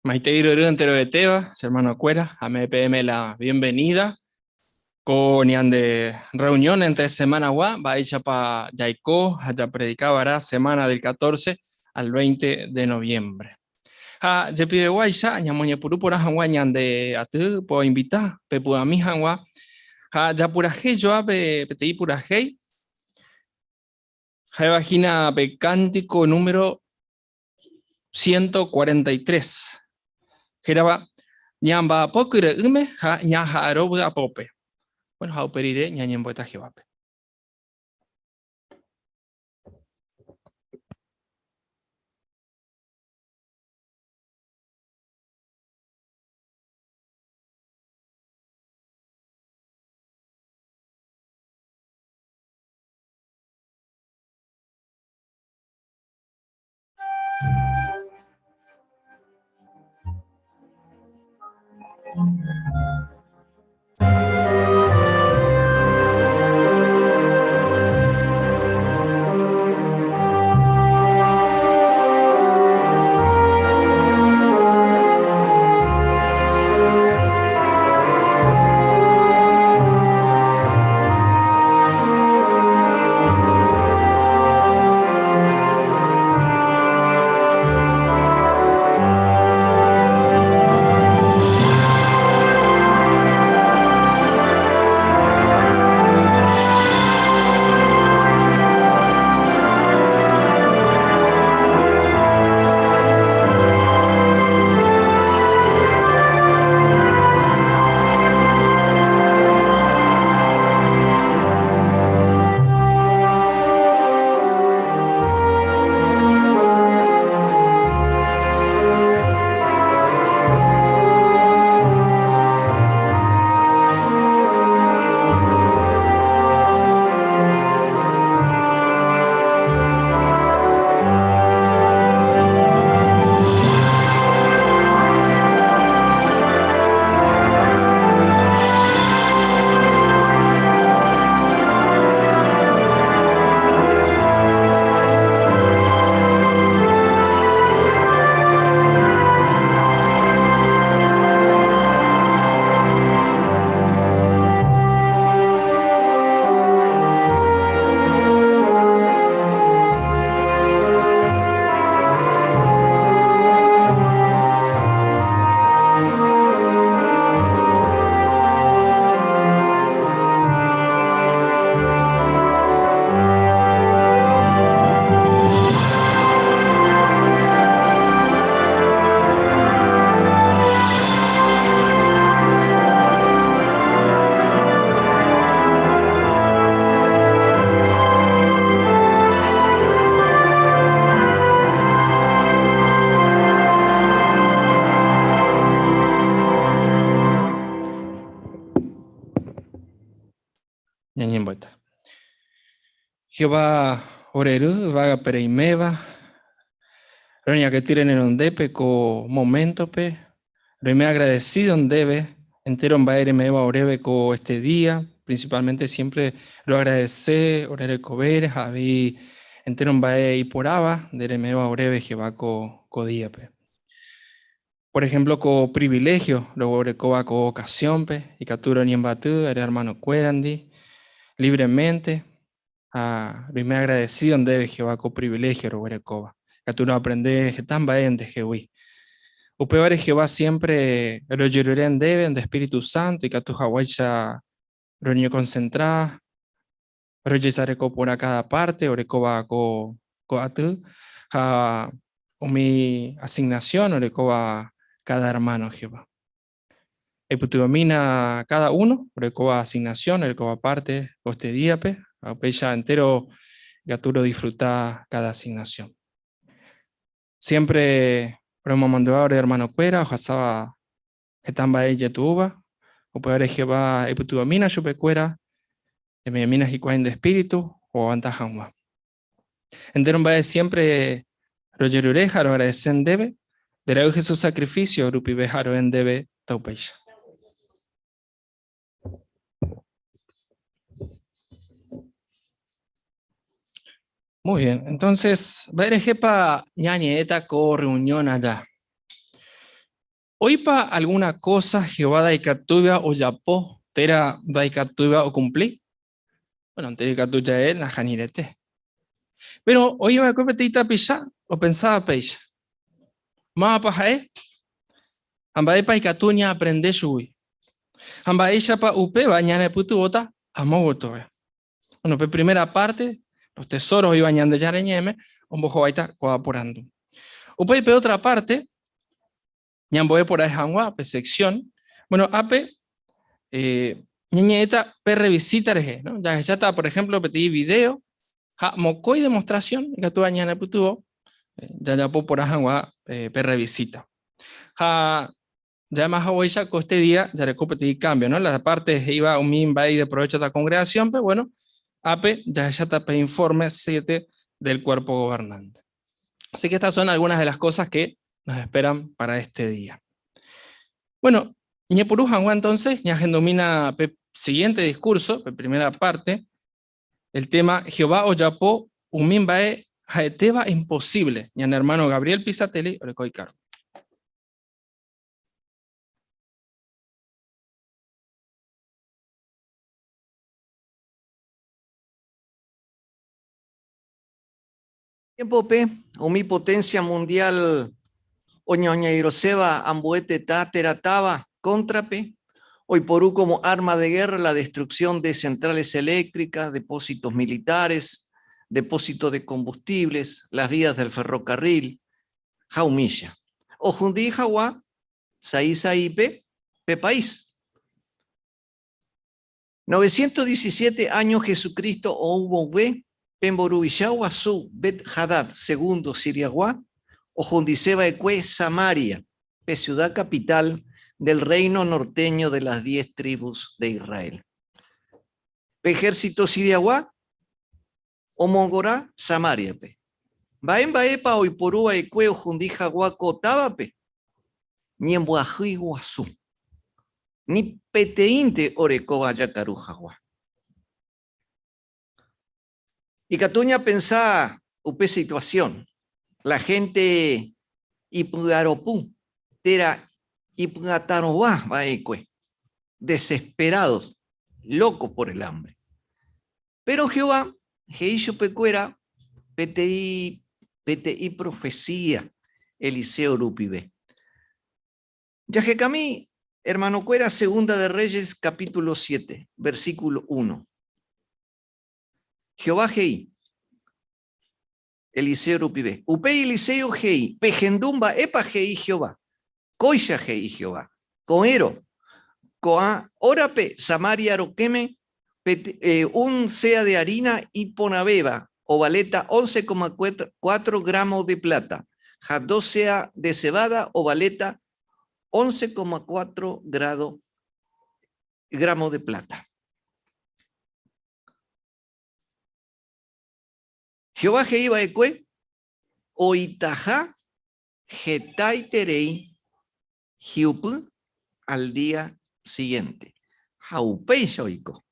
Maitei rory enterovetéva, che hermanokuéra, ame'ẽ peẽme la bienvenida ko ñande reunión entre semana-gua, mba'éichapa jaiko ha japredika va'erã semana del 14 al 20 de noviembre. Ha jepiveguáicha ñamoñepyrũ porã hag̃ua ñande aty poinvita pepu'ãmi hag̃ua ha japurahéi joa pe peteĩ purahéi ha'éva hína pe cántico número 143, hérava Ñamba'apo kyre'ỹme ha ñaha'arõ vy'apópe. Bueno, ha upe rire ñañembo'éta Jehovápe. Ñañembo'éta. Jehová ore Ru yvágape reiméva, roñakãity renondépe ko moméntope, roime agradecido ndéve entéro mba'e reme'ẽva oréve ko este día, principalmente siempre roagradece ore rekovére ha avei entéro mba'e iporãva nde reme'ẽva oréve Jehová ko ko díape. Por ejemplo, ko privilegio roguerekóva ko ocasión-pe, ikatu roñembyaty ore hermano-kuérandi libremente ha roime agradecido ndéve Jehová ko privilegio roguerekóva. Ikatu roaprende heta mba'e ndehegui. Upévare Jehová siempre rojerure ndéve nde Espíritu Santo ikatu haguáicha roñekonsentra, rojesareko porã káda párte orekóva ko ko aty ha umi asignasión orekóva káda ermáno Jehová. Eipytyvõmína káda uno orekóva asignasión, orekóva párte ko este díape, ha upéicha entéro ikatu rodisfruta káda asignasión. Siémpre romomandu'a ore ermanokuéra ohasáva heta mba'e ijetu'úva, upévare Jehová eipytyvõmína chupekuéra, eme'ẽmína hikuái nde espíritu oaguanta hag̃ua. Entéro mba'e siémpre rojerure ha roagradese ndéve, nde Ra'y Jesús sakrifísio rupive ha ro'e ndéve taupéicha. Muy bien, entonces, mba'erehépa ñañe'ẽta ko reunión aja? Oĩpa algúna kósa Jehová ndaikatúiva ojapo térã ndaikatúiva okumpli? Bueno, entéro ikatu ja'e nahanirete. Péro oĩ va'ekue peteĩ tapicha opensáva péicha. Mávapa ha'e? Ha mba'épa ikatu ñaaprende chugui? Ha mba'éichapa upéva ñanepytyvõta amo gotyove? Bueno, pe primera parte, los tesoros oĩva Ñandejára Ñe'ẽme, ombohováita kóva porandu. Upéi pe otra parte, ñambo'e porãve hag̃ua pe sección, bueno, ápe eh, ñañe'ẽta pe revisita rehe, ¿no? Jahecháta, por ejemplo, peteĩ video ha mokõi demostración ikatúva ñanepytyvõ eh, jajapo porã hag̃ua eh, pe revisita. Ha Ja'éma haguéicha ko este día jareko peteĩ cambio, ¿no? La parte he'íva umi mba'e ideprovéchota congregación-pe, bueno, ápe jahecháta pe informe 7 del cuerpo gobernante. Así que estas son algunas de las cosas que nos esperan para este día. Bueno, ñepyrũ hag̃ua entonces, ñahendomína pe siguiente discurso, pe primera parte, el tema Jehová ojapo umi mba'e ha'etéva imposible, ñane hermano Gabriel Pisatelli oreko ikargo. Tiémpope, umi poténsia mundiál oñoñoirõséva ambue tetã térã táva kóntrape, oiporu kómo árma de gérra la destruksión de centrales eléctricas, depósitos militares, depósitos de combustibles, las vías del ferrocarril, ha umícha. Ohundi hag̃ua sa'i sa'ípe pe país. 917 áño Jesucristo ou vove, pe mboruvicha guasu Bet-Hadad segundo Siriagua ohundise va'ekue Samaria, pe ciudad capital del reino norteño de las diez tribus de Israel. Pe ejército Siriagua omongora Samáriape. Mba'e mba'épa oiporu va'ekue ohundi hag̃ua ko távape? Ñembyahýi guasu. Ni peteĩnte orekóva jakaru hag̃ua. Ikatu ñapensa upe situasión, la hénte ipy'aropu térã ipy'atarova va'ekue, desesperados, locos por el hambre. Péro Jehová he'i chupekuéra peteĩ peteĩ profesía Eliseo rupive. Jahekami, ermanokuéra, Segunda de Reyes capítulo 7, versículo 1. Jehová he'i Eliseo rupive. Upéi Eliseo he'i, Pehendu mba'épa he'i Jehová. Kóicha he'i Jehová, Ko'ẽrõ, ko'ã órape Samaria rokẽme un sea de harina iporãvéva ovaléta 11,4 gramo de plata, ha dos sea de cebada ovaléta 11,4 grado, gramo de plata. Jehová he'i va'ekue oĩtaha hetaiterei hi'upy al día siguiente. Ha upéicha oiko.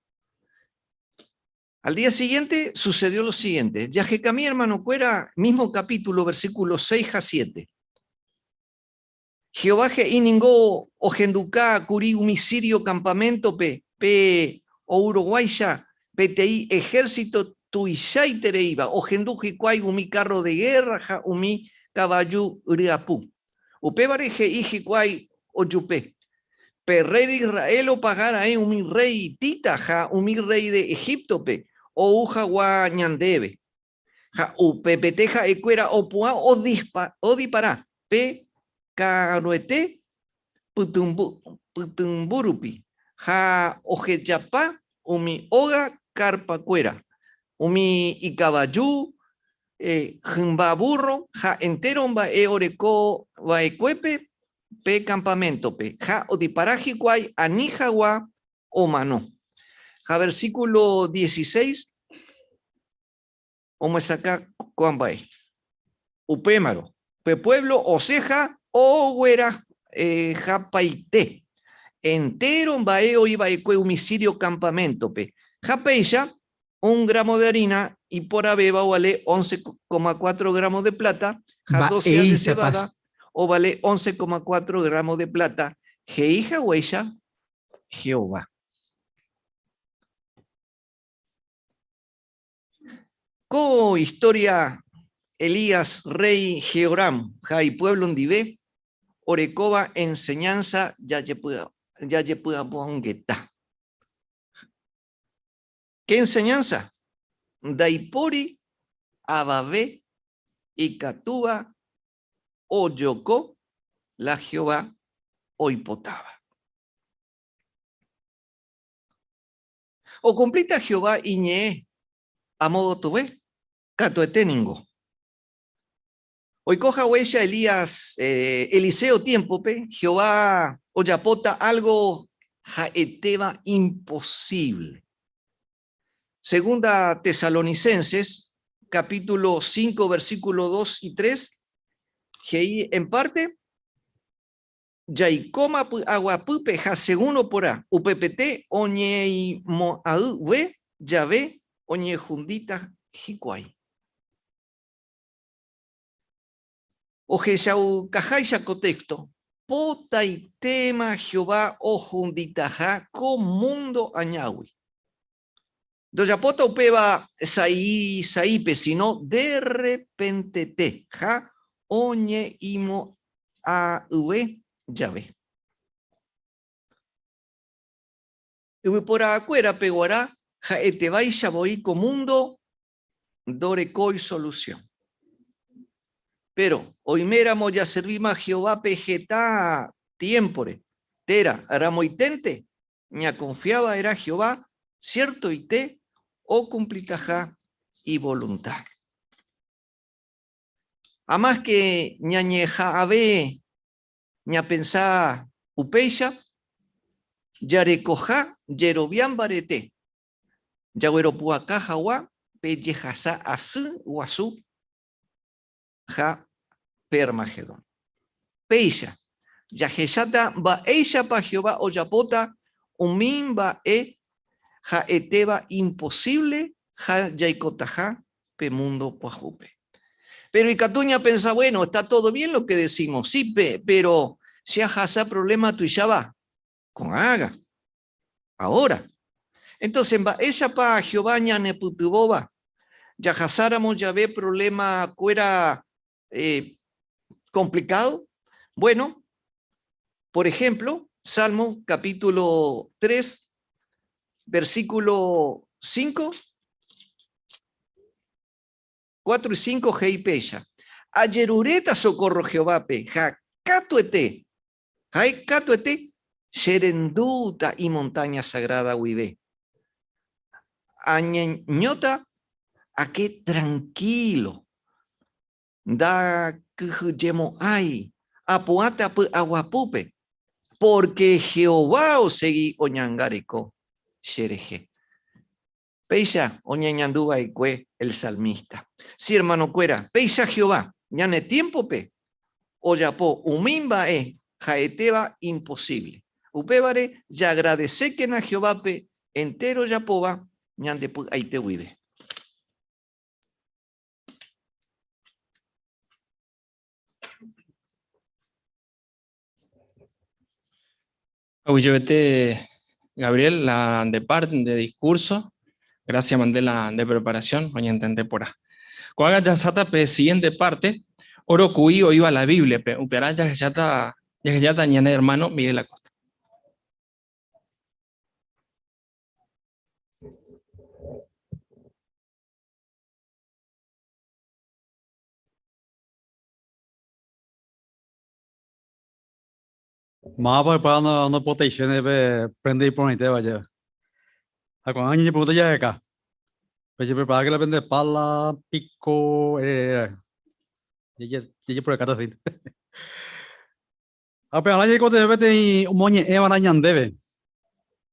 Al día siguiente sucedió lo siguiente. Jahekami hermanokuéra, mismo capítulo, versículo 6 ha 7. Jehová he'i ningo ohenduka kuri umi sirio campamento-pe pe ouroguáicha peteĩ ejército tuichaitereíva, ohendu hikuái umi carro de guerra ha umi kavaju ryapu. Upévare he'i hikuái ojupe, Pe rréi de Israel opaga raẽ umi rréi hitita ha umi rréi de Egíptope ou hag̃ua ñandéve. Ha upepete ha'ekuéra opu'ã odipara pe ka'aruete pytũmby rupi ha ohejapa umi óga karpakuéra, umi ikavaju, hymba vúrro ha entéro mba'e oreko va'ekuépe pe kampaméntope, ha odipara hikuái ani hag̃ua omano. Ha versíkulo 16 omyesakã ko'ã mba'e. Upémarõ, pe puévlo osẽha oguerahapaite entéro mba'e oĩ va'ekue umi sirio kampaméntope, ha péicha un gramo de harina iporãvéva ovale 11,4 gramo de plata ha dos sea de Mba'éichapa cebada ovale 11,4 gramo de plata, he'i haguéicha Jehová. Ko historia Elías rey Jehoram ha ipueblo ndive orekóva enseñanza jajepy'apy'angeta. Qué enseñanza? Ndaipóri avave ikatúva ojoko la Jehová oipotáva. Okumplíta Jehová iñe'ẽ amo gotove? Katuete ningo. Oiko haguéicha Elías, Eliseo tiémpope, Jehová ojapóta álgo ha'etéva imposívle. Segunda Tesalonicenses, capítulo 5, versículo 2 y 3, he'i en parte, Jaikóma py'aguapýpe ha según oporã, upepete oñeimo'ãyve jave oñehundíta hikuái. Ohechaukaháicha ko téxto, potaitéma Jehová ohunditaha ko múndo añágui. Ndojapóta upéva sa'i sa'ípe, síno derrepentete ha oñeimo'ã'ỹve jave. Yvyporakuérape guarã ha'eteváicha voi ko múndo ndorekói solusión. Péro oiméramo jaservíma Jehovápe heta tiémpore, térã ramoiténte ñakonfia va'erã Jehová siertoite okumplitaha ivolunta. Amáske ñañeha'ãve ñapensa upéicha, jarekoha jerovia mbarete jagueropu'aka hag̃ua pe jehasa asy guasu ha pe Armagedón. Péicha, jahecháta mba'éichapa Jehová ojapóta umi mba'e ha'etéva imposívle ha jaikotaha pe múndo pyahúpe. Péro ikatu ñapensa, Bueno, está todo bien lo que decimos, sí, péro che ahasa provléma tuicháva ko'ág̃a. Ahora. Entonces, mba'éichapa Jehová ñanepytyvõva jahasáramo jave problema kuéra eh, complicado? Bueno, por ejemplo, Salmo capítulo 3, versículo 5, 4 y 5 he'i péicha. Ajeruréta socorro Jehovápe, ha katuete Ha'e katuete che rendúta imontáña sagráda guive. Añeñóta ake trankílo, ndakyhyjemo'ãi, apu'ãta py'aguapýpe, pórke Jehová osegi oñangareko cherehe. Péicha oñeñandu va'ekue el salmísta. Si ermanokuéra, péicha Jehová ñane tiémpope ojapo umi mba'e ha'etéva imposívle. Upévare jaagradesékena Jehovápe entéro ojapóva ñande py'aite guive. Aguyjevete, Gabriel, la nde parte, nde discurso. Gracias, mandé la nde preparación, oñentende porã. Ko'ág̃a jaháta pe siguiente parte, oro ku'i oĩva la Biblia-pe. Upearã jahecháta, jahejáta ñane hermano Miguel Acosta. Mávapa oipáva nopoteichéne pe prende iporãitéva ajéva. Ha ko'ág̃a ñañepyrũta jaheka. Pejepreparáke la pende pala, piko, ererére. Jajeporekáta así. Ha upearã jaikotevẽ peteĩ omoñe'ẽva'erã ñandéve.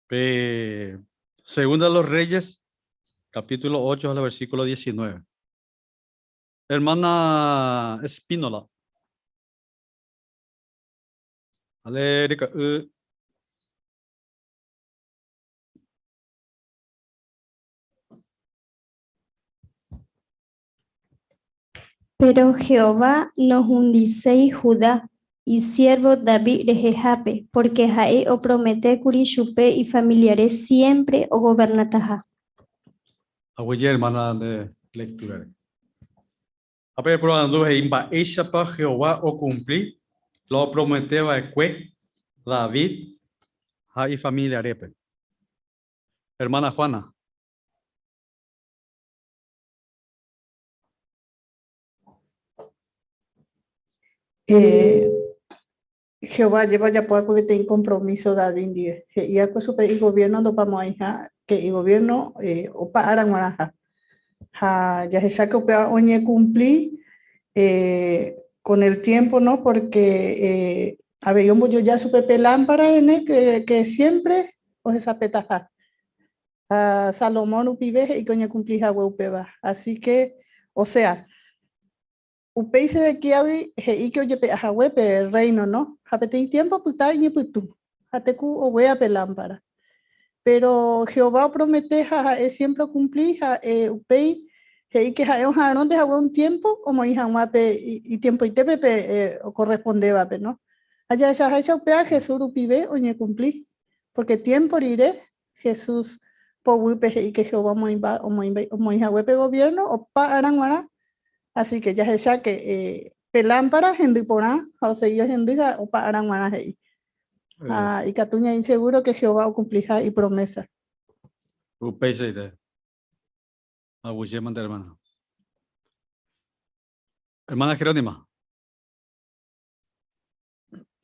Pe Segunda de los Reyes, capítulo 8 al versículo 19. Hermana Espínola. Ale ryka'y. Péro Jehová nohundiséi Judá, isiérvo David rehehápe, pórke ha'e opromete kuri chupe ifamiliare siémpre ogovernataha. Aguyje hermana nde lectura-re. Ha pe porandu he'i mba'éichapa Jehová okumpli la opromete va'ekue David ha ifamiliarépe. Hermana Juana. Eh, Jehová lleva ojapo peteĩ compromiso David ndive. He'i va'ekue chupe igobierno ndopamo'ãiha, que igobierno eh, opa ára g̃uarãha. Ha jahecháke upéva oñekumpli eh, con el tiempo, ¿no? Porque eh, avei ombojoja chupe pe lámpara rene que siempre ohesapetaha. Ha Salomón rupive he'i oñekumpli hague upéva. Así que, o sea, upéi Sedequíagui he'i que ojepe'a hague pe reino, ¿no? Ha peteĩ tiempo opyta iñypytũ, ha teku oguea pe lámpara. Pero Jehová opromete ha ha'e siempre okumpli ha upéi he'i que ha'e oha'arõnte hague un tiempo omoĩ hag̃ua pe itiempoitépe pe okorrespondévape, ¿no? Ha jahechaháicha upéva Jesús rupive oñekumpli, porque tiempo rire Jesús poguýpe he'i que Jehová omoĩmba omoĩ hague pe gobierno opa ára g̃uarã, así que jahecha que pe lámpara hendy porã ha osegi ohendy ha opa ára g̃uarã he'i. Ha ikatu ñaĩ seguro que Jehová okumpliha ipromesa. Upéichaite. Aguyjémante hermana. Hermana Jerónima.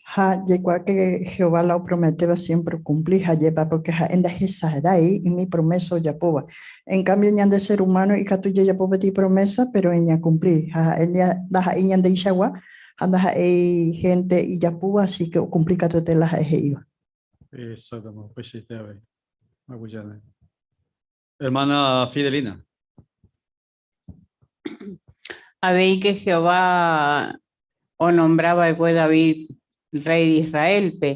Ha jaikuaa que Jehová la oprometéva siempre okumpli ha jepa porque ha'e ndahesarái umi promesa ojapóva. En cambio ñande ser humano ikatu jajapo peteĩ promesa pero ñakumpli ha ha'e ndaha'éi ñandeichagua ha ndaha'éi gente ijapúva así que okumpli katuete la ha'e he'íva. Exactamente, upeichaite avei. Aguyjéne. Hermana Fidelina. Avei que Jehová onombra va'ekue David rey de Israelpe,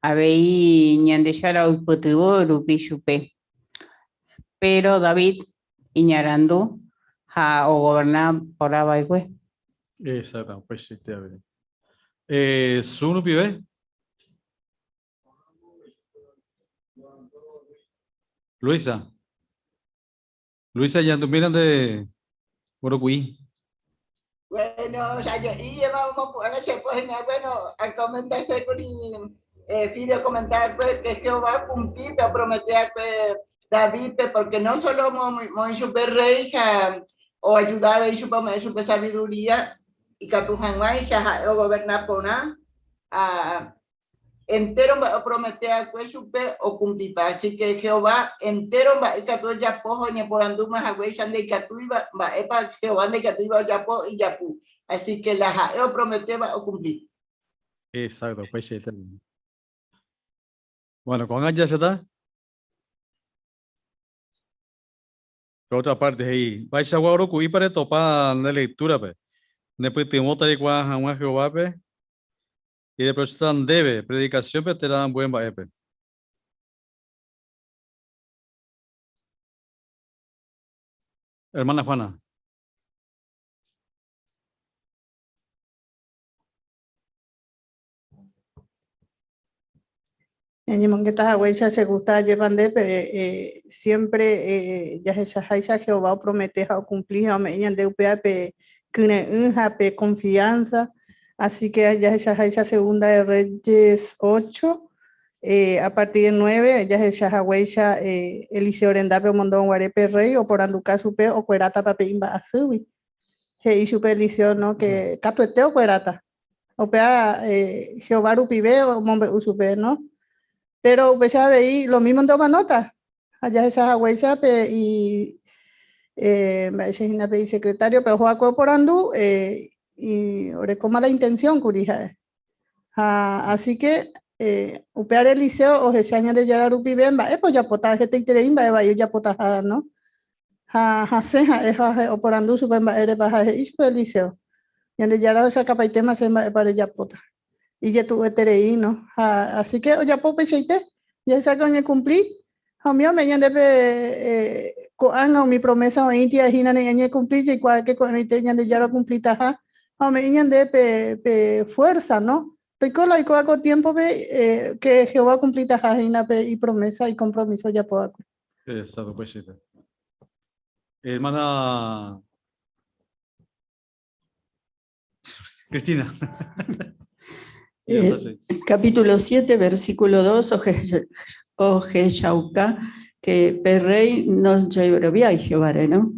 avei Ñandejára oipytyvõ rupi chupe. Pero David iñarandu ha ogoberna porã va'ekue. Exacto, upeichaite avei. Eh, Zoom rupive. Luisa. Luisa, ñandumína nde Borocuí. Bueno, jaje'íjema omopu'ãva che po hína, bueno, acomentase kuri eh, Fide okomenta va'ekue que Jehová okumplí pe opromete va'ekue Davídpe, porque no solo omoĩ chupe rréi ha oajuda avei chupe ome'ẽ chupe sabiduría ikatu hag̃uáicha ha'e ogoverna porã ha Entéro mba'e opromete va'ekue chupe okumplipa. Así ke Jehová entéro mba'e ikatu ojapo ha oñeporandúma haguéicha ndaikatúiva, mba'épa Jehová ndaikatúiva ojapo ijapu. Así ke la ha'e oprometéva okumpli. Exacto, upeichaite. Bueno, ko'ág̃a jahecháta pe otra parte he'i, Mba'eichagua oroku'ípa retopa nde lectura-pe nepytyvõta reikuaa hag̃ua Jehovápe Ideprochóta ndéve predikasiónpe térã ambue mba'épe. Hermana Juana. Ñañemongeta haguéicha che gusta ajépa nde pe eh, siempre eh, jahechaháicha Jehová opromete ha okumpli ha ome'ẽ ñande upéva pe kyre'ỹ ha pe confianza. Así que jahechaháicha Segunda de Reyes 8, eh, a partir del 9, jahecha haguéicha eh, Eliseo rendápe omondóguare pe rey oporanduka chupe okuerátapa pe imba'asýgui. He'i chupe Eliseo, no, que katuete okueráta. Upéva eh, Jehová rupive omombe'u chupe, no? Pero upéicha avei lo mismo nde omanóta. Ha jahecha haguéicha pe i eh, mba'éicha hína pe isecretario pe oho va'ekue oporandu eh, y oreko mala intención kuri ha'e. Ha así que eh, upévare Eliseo ohecha Ñandejára rupive mba'épa ojapóta, hetaiterei mba'e vai ojapotaha, no? Ha hasẽ ha'e ha oporandu chupe mba'érepa ha he'i chupe Eliseo, Ñandejára ohechakapaitéma che mba'épa rejapóta. Ijetu'ueterei, no? Ha así que ojapo upeichaite, jahecha que oñekumpli. Ha umi ome'ẽ ñandéve ko'ág̃a umi promesa oĩtia hína ñañekumpli jaikuaáke ko'ẽrõite Ñandejára okumplitaha ha ome'ẽ ñande pe, pe fuerza, no? Toiko la oikóva ko tiempo-pe que Jehová okumplitaha hína pe ipromesa, icompromiso ojapova'ekue. Exacto, pues sí. Hermana Cristina. Capítulo 7, versículo 2, ohechauka que pe rey nos jeroviái Jehováre, no?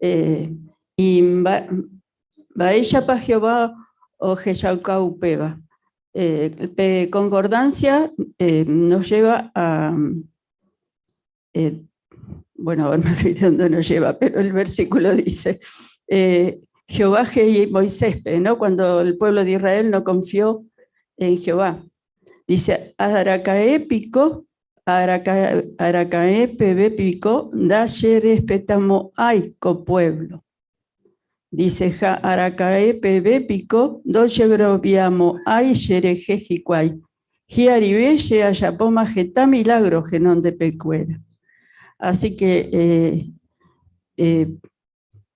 Y mba'éichapa Jehová ohechauka upéva? Pe concordancia nos lleva a bueno, ahora me olvidé dónde nos lleva, pero el versículo dice, Jehová he'i Moisés, ¿no? Cuando el pueblo de Israel no confió en Jehová. Dice, Araka'e piko, araka'e peve piko, nda che respetamo'ãi ko pueblo. Dice, ha araka'e peve piko, ndojeroviamo'ãi cherehe hikuái. Hi'arive che ajapóma heta milagro henondepekuéra. Así que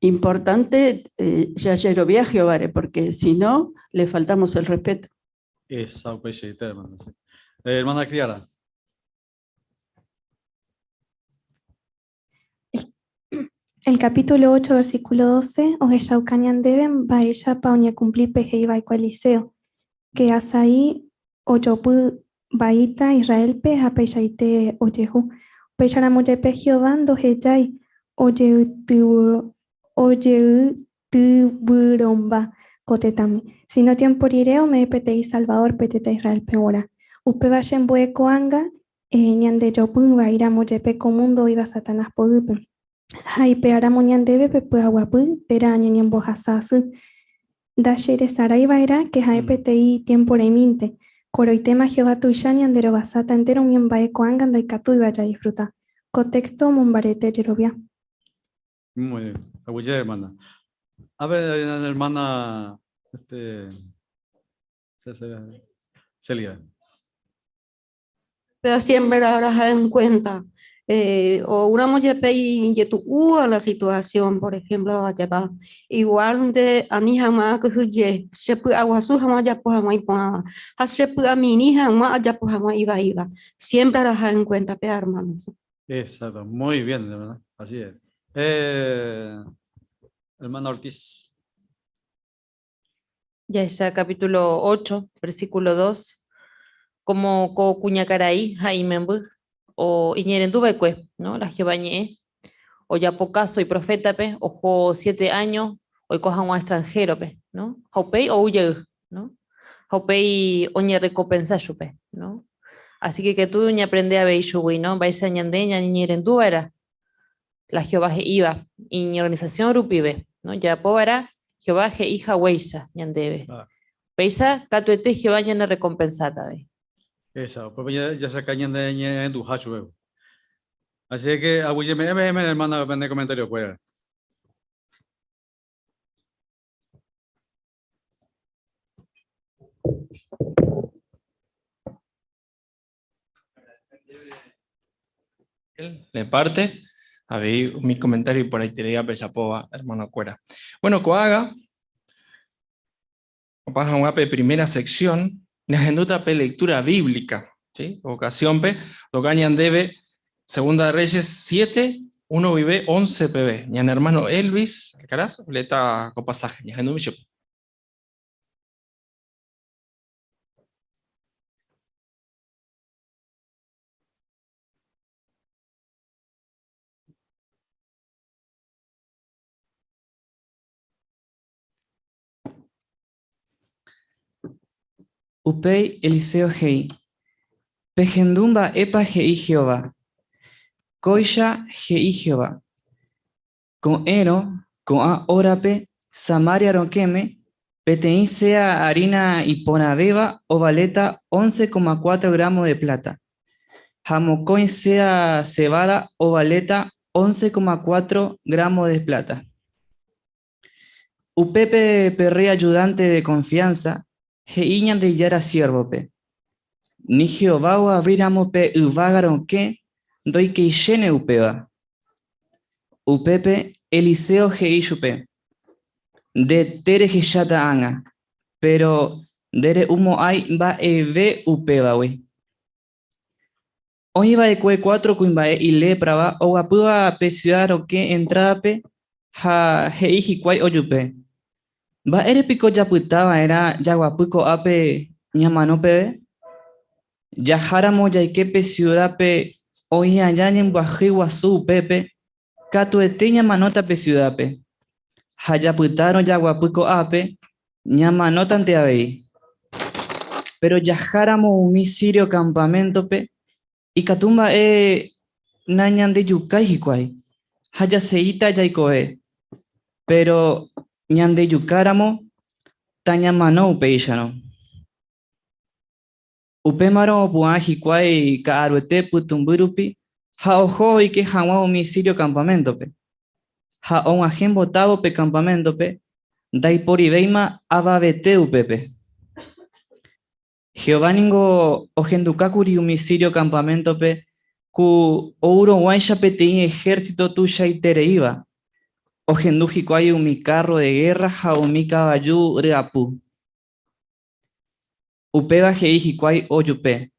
importante jajerovia Jehováre, porque si no, le faltamos el respeto. Esa upeichaite, hermana. Sí. Hermana Criara. El capítulo 8, versículo 12, ohechauka ñandéve mba'éichapa oñekumpli pe he'iva'ekue Eliseo, que Asaí ojopy vaíta Israélpe ha peichaite ojehu. Upéicharamo jepe Jehová ndohejái ojeytyvyromba ko tetãme, sino tiempo rire ome'ẽ peteĩ Salvador pe tetã Israélpe g̃uarã. Upéva chembo'e ko'ág̃a ñandejopy vaíramo jepe ko mundo oĩva Satanás poguýpe. Ha ipe'áramo ñandéve pe py'aguapy térã ñañembohasa asy. Ndacheresarái va'erã ke ha'e peteĩ tiempo remínte. Koroitéma Jehová tuicha ñanderovasáta entéro umi mba'e ko'ág̃a ndaikatúiva jadisfruta. Ko texto omombarete jerovia. Muy bien. Aguyje, hermana. A ver, hermana, este, Celia. Pero siempre habrá en cuenta, oúramo jepe ijetu'úva la situación, por ejemplo, ajépa igual nde ani hag̃ua akyhyje, che py'aguasu hag̃ua ajapo hag̃ua iporãva, ha che py'amirĩ hag̃ua ajapo hag̃ua ivaíva. Siempre araha en cuenta pe hermano. Exacto, muy bien, de verdad. Así es. Hermana Ortiz. Jahecha capítulo 8, versículo 2, como ko kuñakarai ha imemby o iñe'ẽrendu va'ekue, no, la Jehová ñe'ẽ, ojapo caso iprofétape, oho siete años oiko hag̃ua extranjero-pe, no, ha upéi ou jey, no, ha upéi oñerrekompensa chupe, no. Así que katu ñaaprende avei chugui, no, mba'éicha ñande ñañe'ẽrendu va'erã la Jehová he'íva iñorganización rupive, no, jajapo va'erã Jehová he'i haguéicha ñandéve. Péicha katuete Jehová ñanerrekompensáta avei. Esa, upépe jasaka ñande ñe'ẽrenduha chupe. Así que aguyjeme'ẽ peẽme hermana pende comentario kuéra. De parte, avei umi comentario iporãiterei apechapóva hermano-kuéra. Bueno, ko'ágã opa hag̃ua pe primera sección, ñahendúta pe lectura bíblica, ¿sí? Ocasión-pe, toka ñandéve Segunda de Reyes 7, 1 guive 11 peve. Ñane hermano Elvis Alcaraz oleéta ko pasaje. Ñahendumi chupe. Upéi Eliseo he'i, Pehendu mba'épa he'i Jehová. Kóicha he'i Jehová, Ko'ẽrõ ko'ã órape Samaria rokẽme, peteĩ sea arína iporãvéva ovaléta 11,4 gramo de pláta, ha mokõi sea cebada ovaléta 11,4 gramo de pláta. Upépe pe rréi ajudánte de konfiánsa he'i Ñandejára siérvope, Ni Jehová oavríramo pe yvága rokẽ Ndoikeichéne upéva. Upépe Eliseo he'i chupe, Ndete rehecháta ág̃a, péro ndere'umo'ãi mba'eve upévagui. Oĩ va'ekue cuatro kuimba'e iléprava oguapýva pe siuda rokẽ entrádape ha he'i hikuái ojupe, Mba'ére piko japyta va'erã jaguapy ko'ápe ñamano peve? Jaháramo jaike pe siudápe oĩ aja ñembyahýi guasu upépe, katuete ñamanóta pe siudápe. Ha japytárõ jaguapy ko'ápe, ñamanótante avei. Péro jaháramo umi sirio kampaméntope, ikatu mba'e nañandejukái hikuái ha jaseíta jaikove. Péro ñandejukáramo, tañamano upéicharõ. Upémarõ opu'ã hikuái ka'aruete pytũmby rupi ha oho oike hag̃ua umi sírio kampaméntope. Ha og̃uahẽ mbotávo pe kampaméntope, ndaiporivéima avavete upépe. Jehová ningo ohendukákuri umi sírio kampaméntope ku ourõguáicha peteĩ ehérsito tuichaitereíva. Ohendu hikuái umi kárro de gérra ha umi kavaju ryapu. Upéva he'i hikuái ojupe,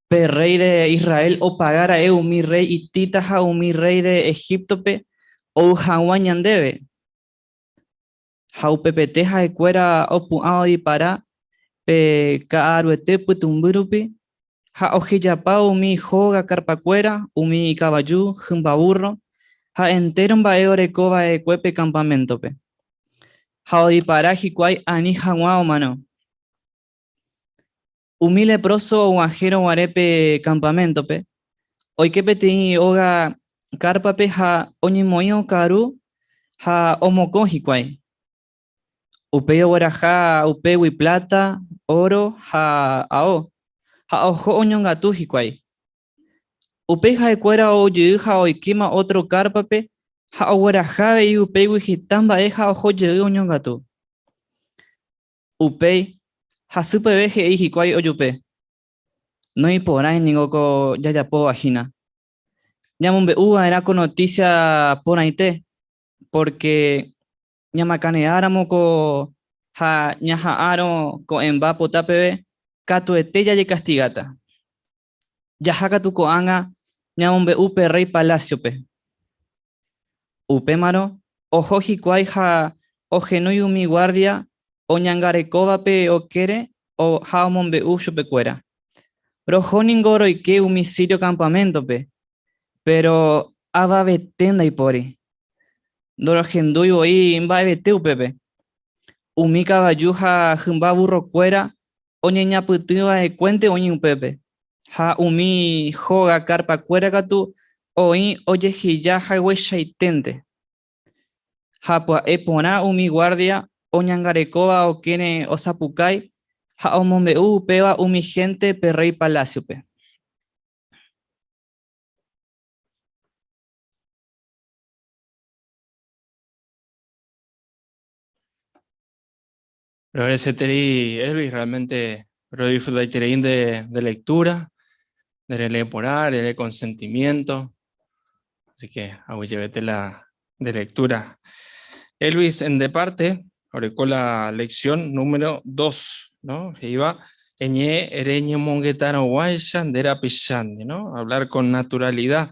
Pe rréi de Israel opaga ra'e umi rréi hitita ha umi rréi de Egíptope ou hag̃ua ñandéve. Ha upepete ha'ekuéra opu'ã odipara pe ka'aruete pytũmby rupi ha ohejapa umi hóga karpakuéra, umi ikavaju, hymba vúrro ha entéro mba'e oreko va'ekue pe kampaméntope. Ha odipara hikuái ani hag̃ua omano. Umi lepróso og̃uahẽrõ guare pe kampaméntope, oike peteĩ óga kárpape ha oñemoĩ okaru ha omokõ hikuái. Upéi ogueraha upégui pláta, óro ha ao, ha oho oñongatu hikuái. Upéi ha'ekuéra ojey ha oikéma ótro kárpape ha ogueraha avei upégui heta mba'e ha oho jey oñongatu. Upéi, hasy peve he'i hikuái ojupe, Noĩporãi ningo ko jajapóva hína. Ñamombe'u va'erã ko notísia porãite, pórke ñamakaneáramo ko ha ñaha'árõ ko'ẽmba pota peve, katuete jajekastigáta. Jaha katu ko'ág̃a ñamombe'u pe rréi palásiope. Upémarõ oho hikuái ha ohenói umi guárdia oñangarekóvape okére ha omombe'u chupekuéra, Roho ningo roike umi sírio kampaméntope, péro avavete ndaipóri. Ndorohendúi voi mba'evete upépe. Umi kavaju ha hymba vurrokuéra oñeñapytỹ va'ekuénte oĩ upépe, ha umi hóga karpakuéra katu oĩ ojeheja hagueichaiténte. Ha pya'e porã umi guárdia oñangarekóva okẽre osapukái ha omombe'u upéva umi hénte pe rréi palásiope. Roagradecerei, Elvis, realmente rodisfrutaiterei de, de lectura, de relee porã, relee con sentimiento. Así que aguyjevete la de lectura. Elvis, en de parte, orekó la lección número 2, ¿no? He'iva, eñe reñemongetarõguáicha nde rapichándi, ¿no? Hablar con naturalidad.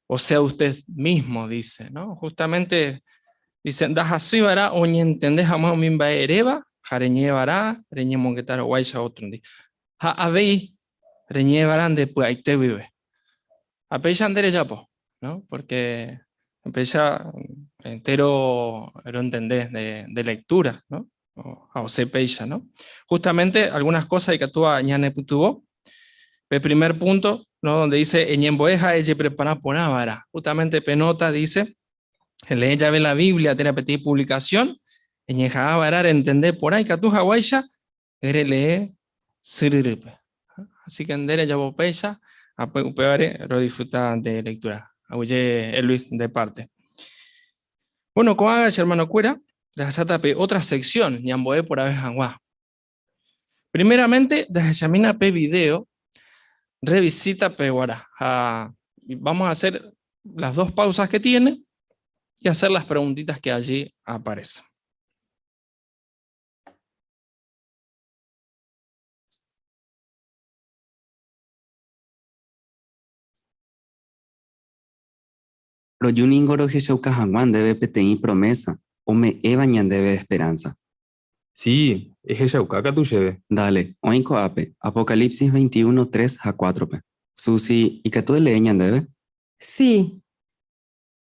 O sea, usted mismo, dice, ¿no? Justamente Dice, ndahasýi va'erã oñentende hag̃ua umi mba'e eréva ha reñe'ẽ va'erã reñemongeta roguáicha ótrondi. Ha avei reñe'ẽ va'erã nde py'aite guive. Ha péicha nde rejapo, no? Porque péicha entéro rontende nde lectura, no? Ha osẽ péicha, no? Justamente algunas cosas ikatúva ñanepytyvõ. Pe primer punto, no? Donde dice, eñembo'e ha ejeprepara porã va'erã. Justamente pe nota dice, Relee jave la Biblia térã peteĩ puvlikasión, eñeha'ã va'erã rentende porã ikatu haguáicha relee syryrýpe. Así que nde rejapo péicha, upévare rodisfruta nde lectura. Aguyje Elvis de parte. Bueno, ko'ág̃a che hermanokuéra, jahasáta pe otra sección ñambo'e porãve hag̃ua. Primeramente, jahechamína pe video revisita peguarã. Ha Vamos a hacer las dos pausas que tiene y hacer las preguntitas que allí aparecen. Roju ningo rohechauka hag̃ua ndéve peteĩ promesa ome'ẽva ñandéve esperanza. Sí, ehechauka katu chéve. Dale, oĩ ko'ápe, Apocalipsis 21, 3 ha 4-pe. Susi, ikatu elee ñandéve? Sí.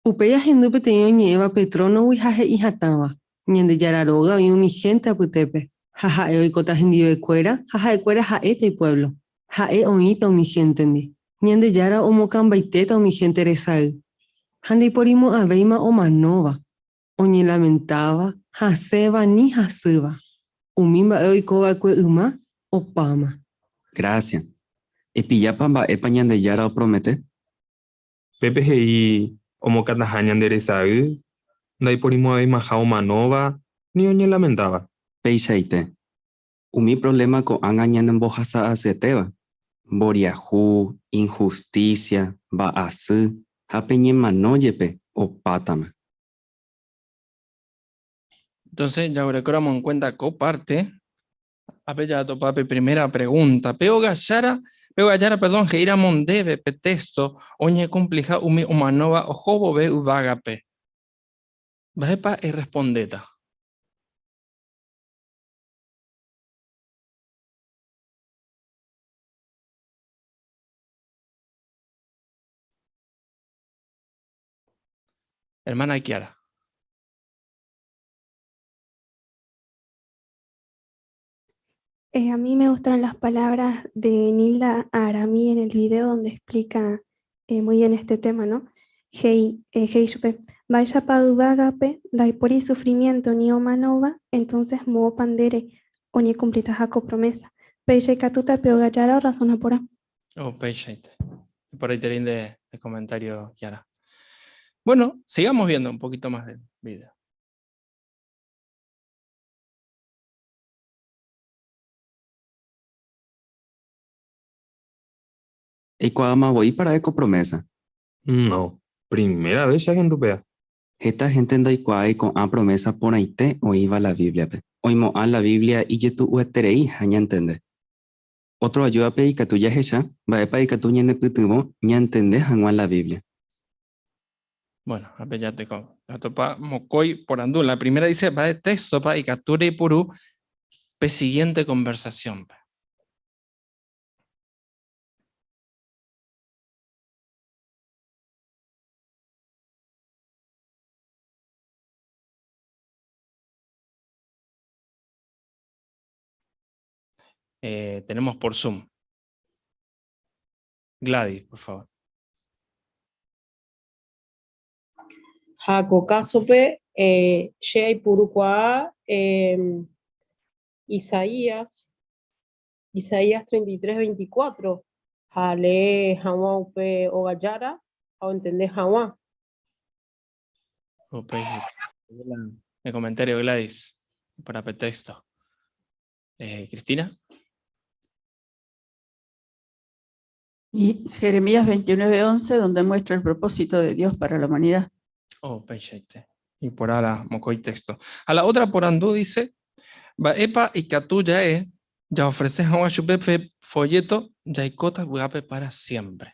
Upéi ahendu peteĩ oñe'ẽva pe trónogui ha he'i hatãva, Ñandejára róga oĩ umi hénte apytépe, ha ha'e oikóta hendivekuéra ha ha'ekuéra ha'éta ipuévlo. Ha'e oĩta umi héntendi. Ñandejára omokãmbaitéta umi hénte resay, ha ndaiporimo'ãvéima omanóva, oñelamentáva, hasẽva ni hasýva. Umi mba'e oiko va'ekue yma, opáma. Grásia. Epillápa mba'épa Ñandejára opromete? Pépe he'i omokãtaha ñande resay, ndaiporimo'ãveimaha omanóva ni oñelamentáva. Peichaite. Umi provléma ko'ág̃a ñanembohasa asyetéva, mboriahu, inhustísia, mba'asy ha pe ñemano jepe opátama. Entonces, jaguerekóramo en cuenta ko parte, Ápe jatopa pe primera pregunta. Pe ogajára, pe ogajára, perdón, he'íramo ndéve pe texto oñekumpliha umi omanóva oho vove yvágape. Mba'épa errespondéta? Hermana Kiara. A mí me gustaron las palabras de Nilda Arami en el video donde explica muy bien este tema, ¿no? He'i, he'i chupe, Mba'éichapa yvágape ndaipóri sufrimiento ni omanóva, entonces moõpa ndére oñekumplitaha ko promesa. Péicha ikatúta pe ogajára orrazona porã. Oh, peichaite. Iporãiterei nde comentario, Kiara. Bueno, sigamos viendo un poquito más del video. Eikuaáma voi para'e ko promesa. No, primera vez che ahendu péa. Heta hénte ndoikuaái ko'ã promesa porãite oĩva la Bíbliape. Oimo'ã la Biblia ijetu'ueterei ha ñantende. Ótro ajúdape ikatu jahecha mba'épa ikatu ñanepytyvõ ñantende hag̃ua la Biblia. Bueno, ápe jateko. Jatopa mokõi porandu. La primera dice, mba'e téxtopa ikatu reipuru pe siguiente conversación-pe. Tenemos por Zoom. Gladys, por favor. Ha ko kásope che aipurukuaa Isaías, Isaías 33, 24, ha alee hag̃ua upe óga jára ha ontende hag̃ua. Upéi el comentario Gladys para pe texto. Cristina. Y Jeremías 29, 11, donde muestra el propósito de Dios para la humanidad. Oh, peichaite. Iporã la mokõi texto. Ha la otra porandu dice, Mba'épa ikatu ja'e jaofrese hag̃ua chupe pe folleto Jaikóta vy'ápe para siempre?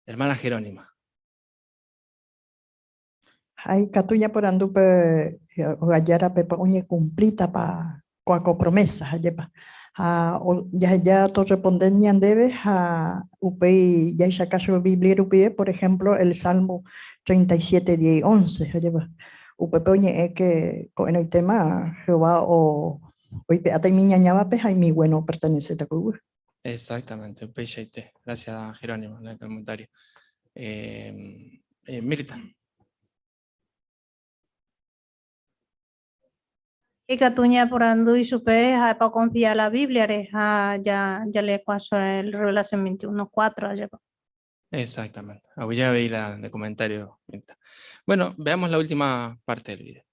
Hermana Jerónima. Ha ikatu ñaporandu pe ogajárapepa oñekumplítapa kóa ko promesa, ajépa. Ha jaheja torresponde ñandéve ha upéi jahechaka chupe Biblia rupive, por ejemplo, el Salmo 37, 10 y 11, ajépa. Upépe oñe'ẽ que ko'ẽrõitéma Jehová oipe'áta imiñañávape ha imiguéno operteneséta ko yvy. Exactamente, upeichaite. Gracias, Jerónimo, en el comentario. Mirta. Ikatu ñaporandu ichupe ha'épa okonfia la Bíbliare ha jaleekuaa chupe el Revelación 21, 4 ajépa. Exactamente. Ya veí el comentario, Mirta. Bueno, veamos la última parte del video.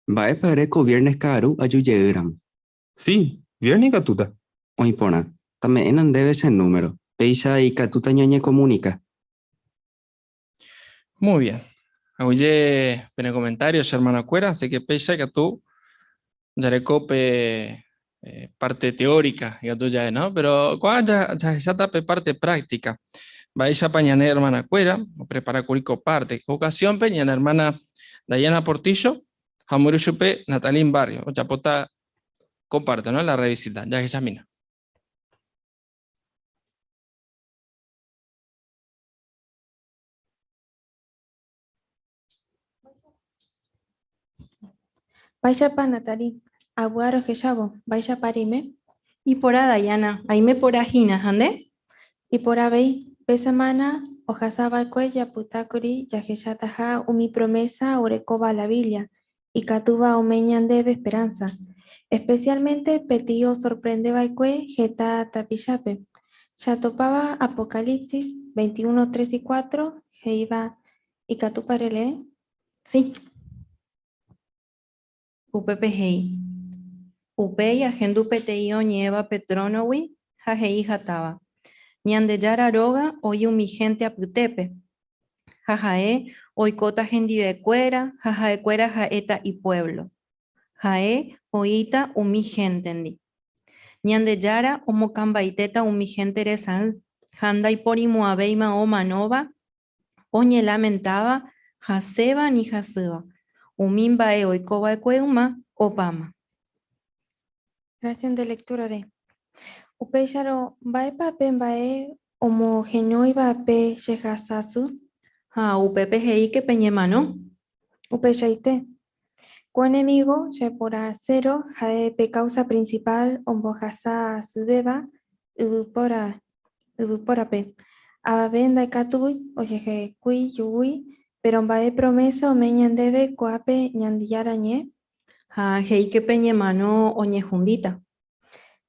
Mba'épa ere ko viernes ka'aru aju jeýramo? Si, viernes ikatúta. Oĩ porã. Tame'ẽna ndéve che número, péicha ikatúta ñañekomunika. Muy bien. Aguyje pene comentario, che hermanokuéra, así que péicha ikatu jareko pe eh, parte teórica, ikatu ja'e, no? Pero ko'ág̃a jahecháta pe parte práctica. Mba'éichapa ñane hermanakuéra oprepara kuri ko parte. Ko ocasión-pe ñane hermana Dayana Portillo ha omoirũ chupe Natalín Barrio, ojapóta ko parte, no? La revisita. Jahechamína. Mba'éichapa Natalie, avy'a rohechávo, mba'éichapa reime? Iporã Dayana, aime porã hína, ha nde? Iporã avei, pe semana ohasava'ekue japytákuri jahechataha umi promesa orekóva la Biblia, ikatúva ome'ẽ ñandéve esperanza. Especialmente peteĩ osorprendeva'ekue heta tapichápe. Jatopáva Apocalipsis 21, 3 y 4 he'íva Ikatúpa relee? Sí. Upépe he'i, Upéi ahendu peteĩ oñe'ẽva pe trónogui ha he'i hatãva, Ñandejára róga oĩ umi hénte apytépe, ha ha'e oikóta hendivekuéra ha ha'ekuéra ha'éta ipuévlo. Ha'e oĩta umi héntendi. Ñandejára omokãmbaitéta umi hénte resay, ha ndaiporimo'ãvéima omanóva oñelamentáva, hasẽva ni hasýva, umi mba'e oiko va'ekue yma opáma. Gracias nde lectura-re. Upéicharõ, mba'épa pe mba'e omoheñóiva pe chehasa'asy? Ha upépe he'íke peñemano. Upeichaite. Ko enemigo che porãsérõ ha'e pe causa principal ombohasa asyvéva yvypóra yvypórape. Avave ndaikatúi ojehekúi jugui, péro mba'e promesa ome'ẽ ñandéve ko'ápe Ñandejára Ñe'ẽ? Ha he'íke peñemano oñehundíta.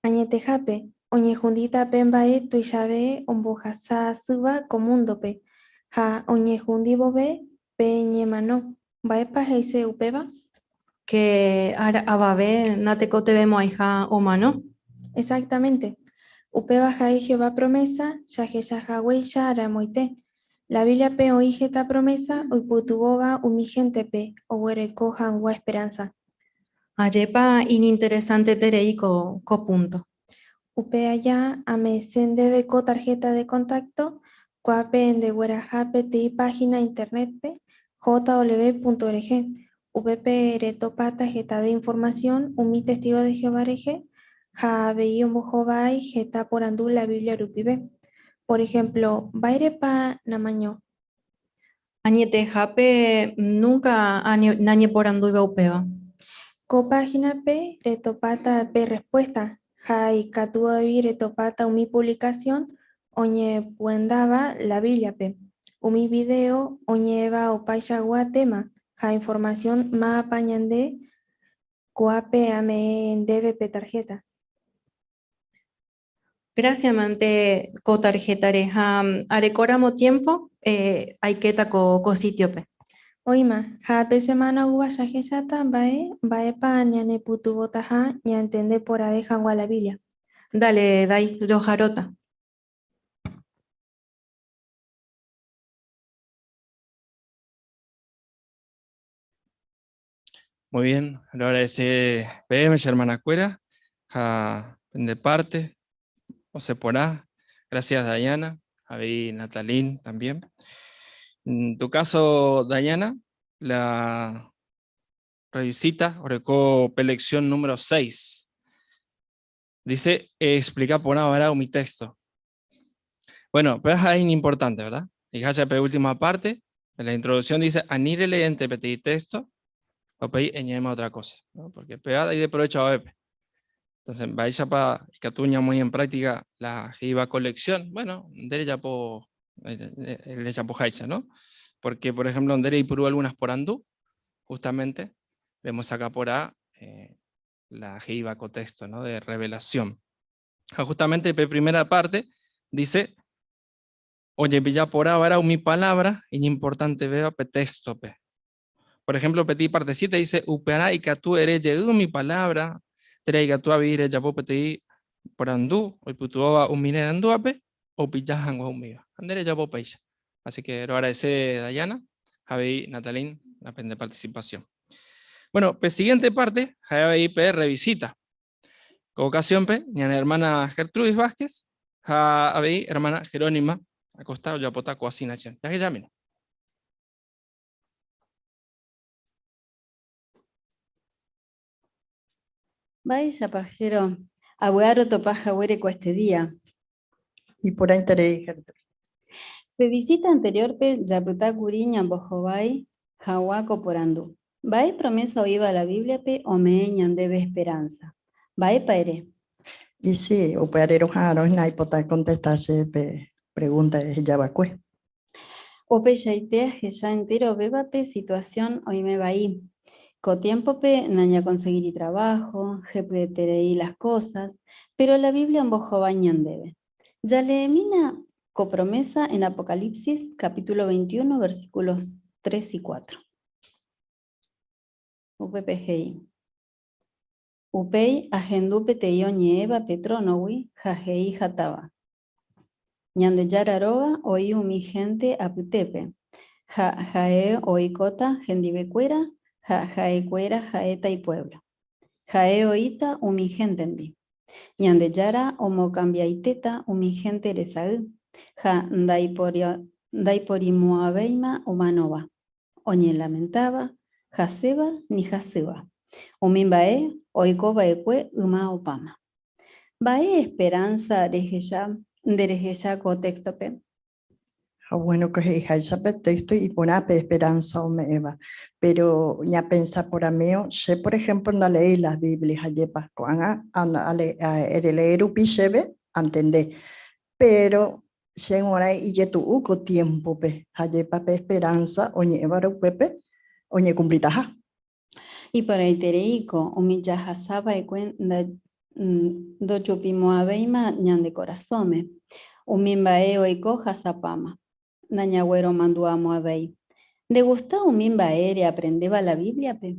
Añetehápe, oñehundíta pe mba'e tuichave ombohasa asýva ko múndope, ha oñehundi vove pe ñemano. Mba'épa he'ise upéva? Ke ára avave natekotevẽmo'ãiha omano. Exactamente. Upéva ha'e Jehová promesa jahecha haguéicha ramoite. La Bíbliape oĩ heta promesa oipytyvõva umi héntepe oguereko hag̃ua esperánsa. Ajépa iñinteresanteterei ko ko punto. Upe aja ame'ẽse ndéve ko tarjeta de contacto, ko'ápe ndegueraha peteĩ página internet-pe jw.org. Upépe retopáta hetave informasión umi testigo de Jehová rehe ha avei ombohovái heta porandu la Biblia rupive. Por ejemplo, mba'érepa namaño? Añetehápe núnka nañeporandúiva upéva. Ko páhinape retopáta pe rrespuésta ha ikatu avei retopáta umi puvlikasión oñepyendáva la Bíbliape, umi vidéo oñe'ẽva opaichagua téma ha informasión mávapa ñande ko'ápe ame'ẽ ndéve pe tarhéta. Gracias mante ko tarjeta-re ha arekóramo tiempo aikéta ko ko sitio-pe. Oĩma, ha pe semana oúva jahecháta mba'e mba'épa ñanepytyvõtaha ñantende porãve hag̃ua la Biblia. Dale, Dai, roharóta. Muy bien, lo agradece peẽme che hermanakuéra ha pende parte, osẽ porã. Gracias Dayana, avei Natalín también. En tu caso, Dayana, la revisita oreko pe lección número 6. Dice, explica porã va'erã umi texto. Bueno, pero es importante, ¿verdad? Fíjate, pe última parte, en la introducción dice, ani releénte peteĩ texto, upéi eñe'ẽma otra cosa, ¿no? Porque péva de provecho a vepe. Entonces, mba'éichapa ikatu ñamoĩ en práctica la he'íva colección? Bueno, nde rejapo, rejapoháicha, ¿no? Porque, por ejemplo, nde reipuru algunas porandu, justamente, remosaka porã eh, la he'íva ko texto, ¿no? De revelación. Ha justamente pe primera parte dice, ojepilla porã va'erã umi palabra iñimportantevéva pe texto-pe. Por ejemplo, peteĩ partecita dice, upearã ikatu ere jey umi palabra, térã ikatu avei rejapo peteĩ porandu oipytyvõva umi nerandúvape opilla hag̃ua umíva. Ha nde rejapo péicha. Así que roagradece Dayana, ha avei Natalín la pende participación. Bueno, pe siguiente parte ha'e avei pe revisita. Ko ocasión-pe, ñane hermana Gertrudis Vázquez ha avei hermana Jerónima Acosta ojapóta ko asignación. Jahechamína. Mba'éichapa, Jero, avy'a rotopa haguére ko este día. Iporãiterei, Gertrudis. Pe visita anterior-pe japyta kuri ñambohovái haguã ko porandu. Mba'e promesa oĩva la Biblia-pe ome'ẽ ñandéve esperanza? Mba'épa ere? Y sí, upévare roha'arõ hína aipota contesta che pe pregunta eheja va'ekue. Upeichaite ahecha enterovévape situación oime vai. Ko tiémpope nañakonseguíri traváho, hepyeterei las cosas, péro la Biblia ombohovái ñandéve. Jaleemína ko promésa en Apocalipsis capítulo 21 versículos 3 y 4. Upépe he'i, Upéi ahendu peteĩ oñe'ẽva pe trónogui ha he'i hatãva, Ñandejára róga oĩ umi hénte apytépe, ha ha'e oikóta hendivekuéra ha ha'ekuéra ha'éta ipuévlo. Ha'e oĩta umi héntendi. Ñandejára omokambiaitéta umi hénte resay ha ndaiporimo'ãvéima omanóva, oñelamentáva, hasẽva ni hasýva. Umi mba'e oiko va'ekue yma opáma. Mba'e esperánsa rehecha nde rehecha ko téxtope? Ha bueno ko he'iháicha pe texto iporã pe esperanza ome'ẽva. Pero ñapensa porãmío, che por ejemplo ndaleéi la Biblia hajépa ko'ág̃a erelee rupi chéve antende. Pero che g̃uarã ijetu'u ko tiémpope hajépa pe esperanza oñe'ẽvare upépe oñekumplitaha. Iporãitereíko umi jahasa va'ekue ndojupimo'ãvéima ñande korasõme. Umi mba'e oiko hasapáma, nañagueromandu'amo'ãvéi. Ndegusta umi mba'e reaprendéva la Bíbliape?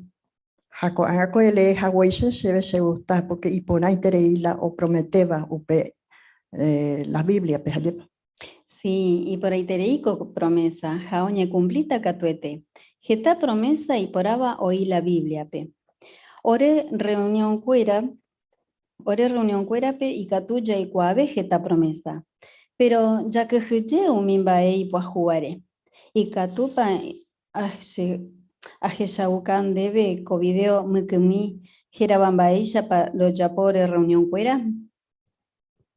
Ha ko'ág̃a ko elee haguéicha chéve chegusta pórke iporãiterei la oprometéva upe la Bíbliape, ajépa? Si, iporãiterei ko promésa ha oñekumplíta katuete. Heta promésa iporãva oĩ la Bíbliape. Ore rreunionkuéra, ore rreunionkuérape ikatu jaikuaave heta promésa. Péro jakyhyje umi mba'e ipyahúvare. Ikatúpa ahechauka ndéve ko vidéo mykymi hérava Mba'éichapa rojapo ore rreunionkuéra?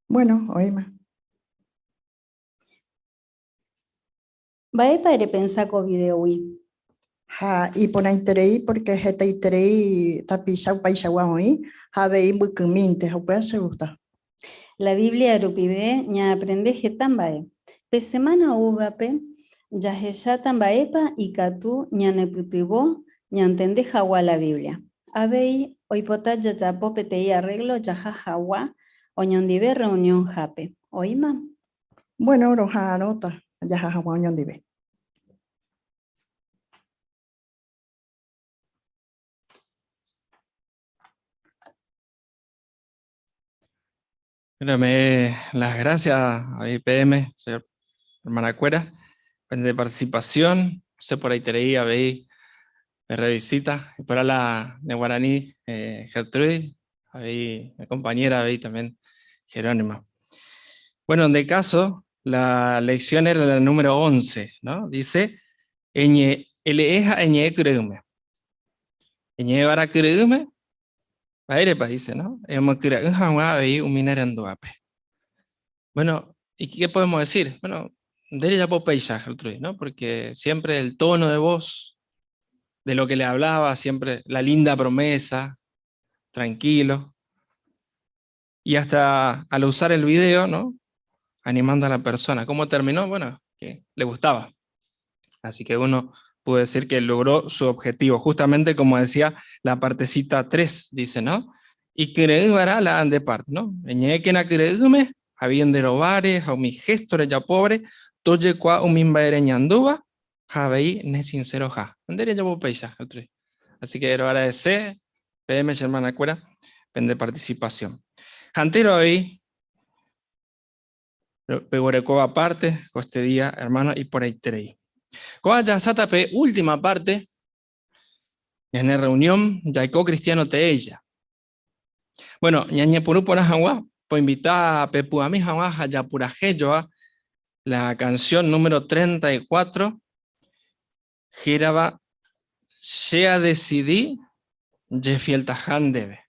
Bueno, oĩma. Mba'épa erepensa ko vidéogui? Ha iporãiterei pórke hetaiterei tapicha upaichagua oĩ ha avei mbykymínte ha upéva chegusta. La Biblia rupive ñaaprende heta mba'e. Pe semána oúvape jahecháta mba'épa ikatu ñanepytyvõ ñantende hag̃ua la Biblia. Avei oipota jajapo peteĩ arréglo jaha hag̃ua oñondive rreunionhápe. Oĩma? Bueno, roha'arõta jaha hag̃ua oñondive. Bueno, me las gracias a IPM, señor hermana Cuera, de participación, sé por ahí te veí de revisita, y por la de Guaraní, eh, Gertrude, ahí mi compañera, ahí también Jerónima. Bueno, de caso, la lección era la número 11, ¿no? Dice, Eñe, eleeja eñe kyre'ỹme. Eñe vara kyre'ỹme, mba'érepa dice, ¿no? Emokyre'ỹ hag̃ua avei umi ne renduápe. Bueno, ¿y qué podemos decir? Bueno, nde rejapo péicha, Gertrudis, ¿no? Porque siempre el tono de voz de lo que le hablaba, siempre la linda promesa, tranquilo. Y hasta al usar el video, ¿no? Animando a la persona. ¿Cómo terminó? Bueno, que le gustaba. Así que uno puede decir que logró su objetivo, justamente como decía la partecita 3, dice, ¿no? Y creerá la ande parte, ¿no? Eñequena creerme, habiendo robare, ha mi gesto ya pobre, toye cua umimbaere ñanduba, Ha avei ne sinceroha. Nde rejapo péicha, otro. Así que ro agradece peẽme che hermanakuéra pende participación. Ha entero avei peguerekóva parte ko este día, hermano, iporãiterei. Ko'ã jahasáta pe última parte ñane reunión jaiko cristiano teéicha. Bueno, ñañepyrũ porã hag̃ua, poinvita pepu'ãmi hag̃ua ha japurahe joa la canción número 34, hérava Che adecidi jefieltaha ndéve.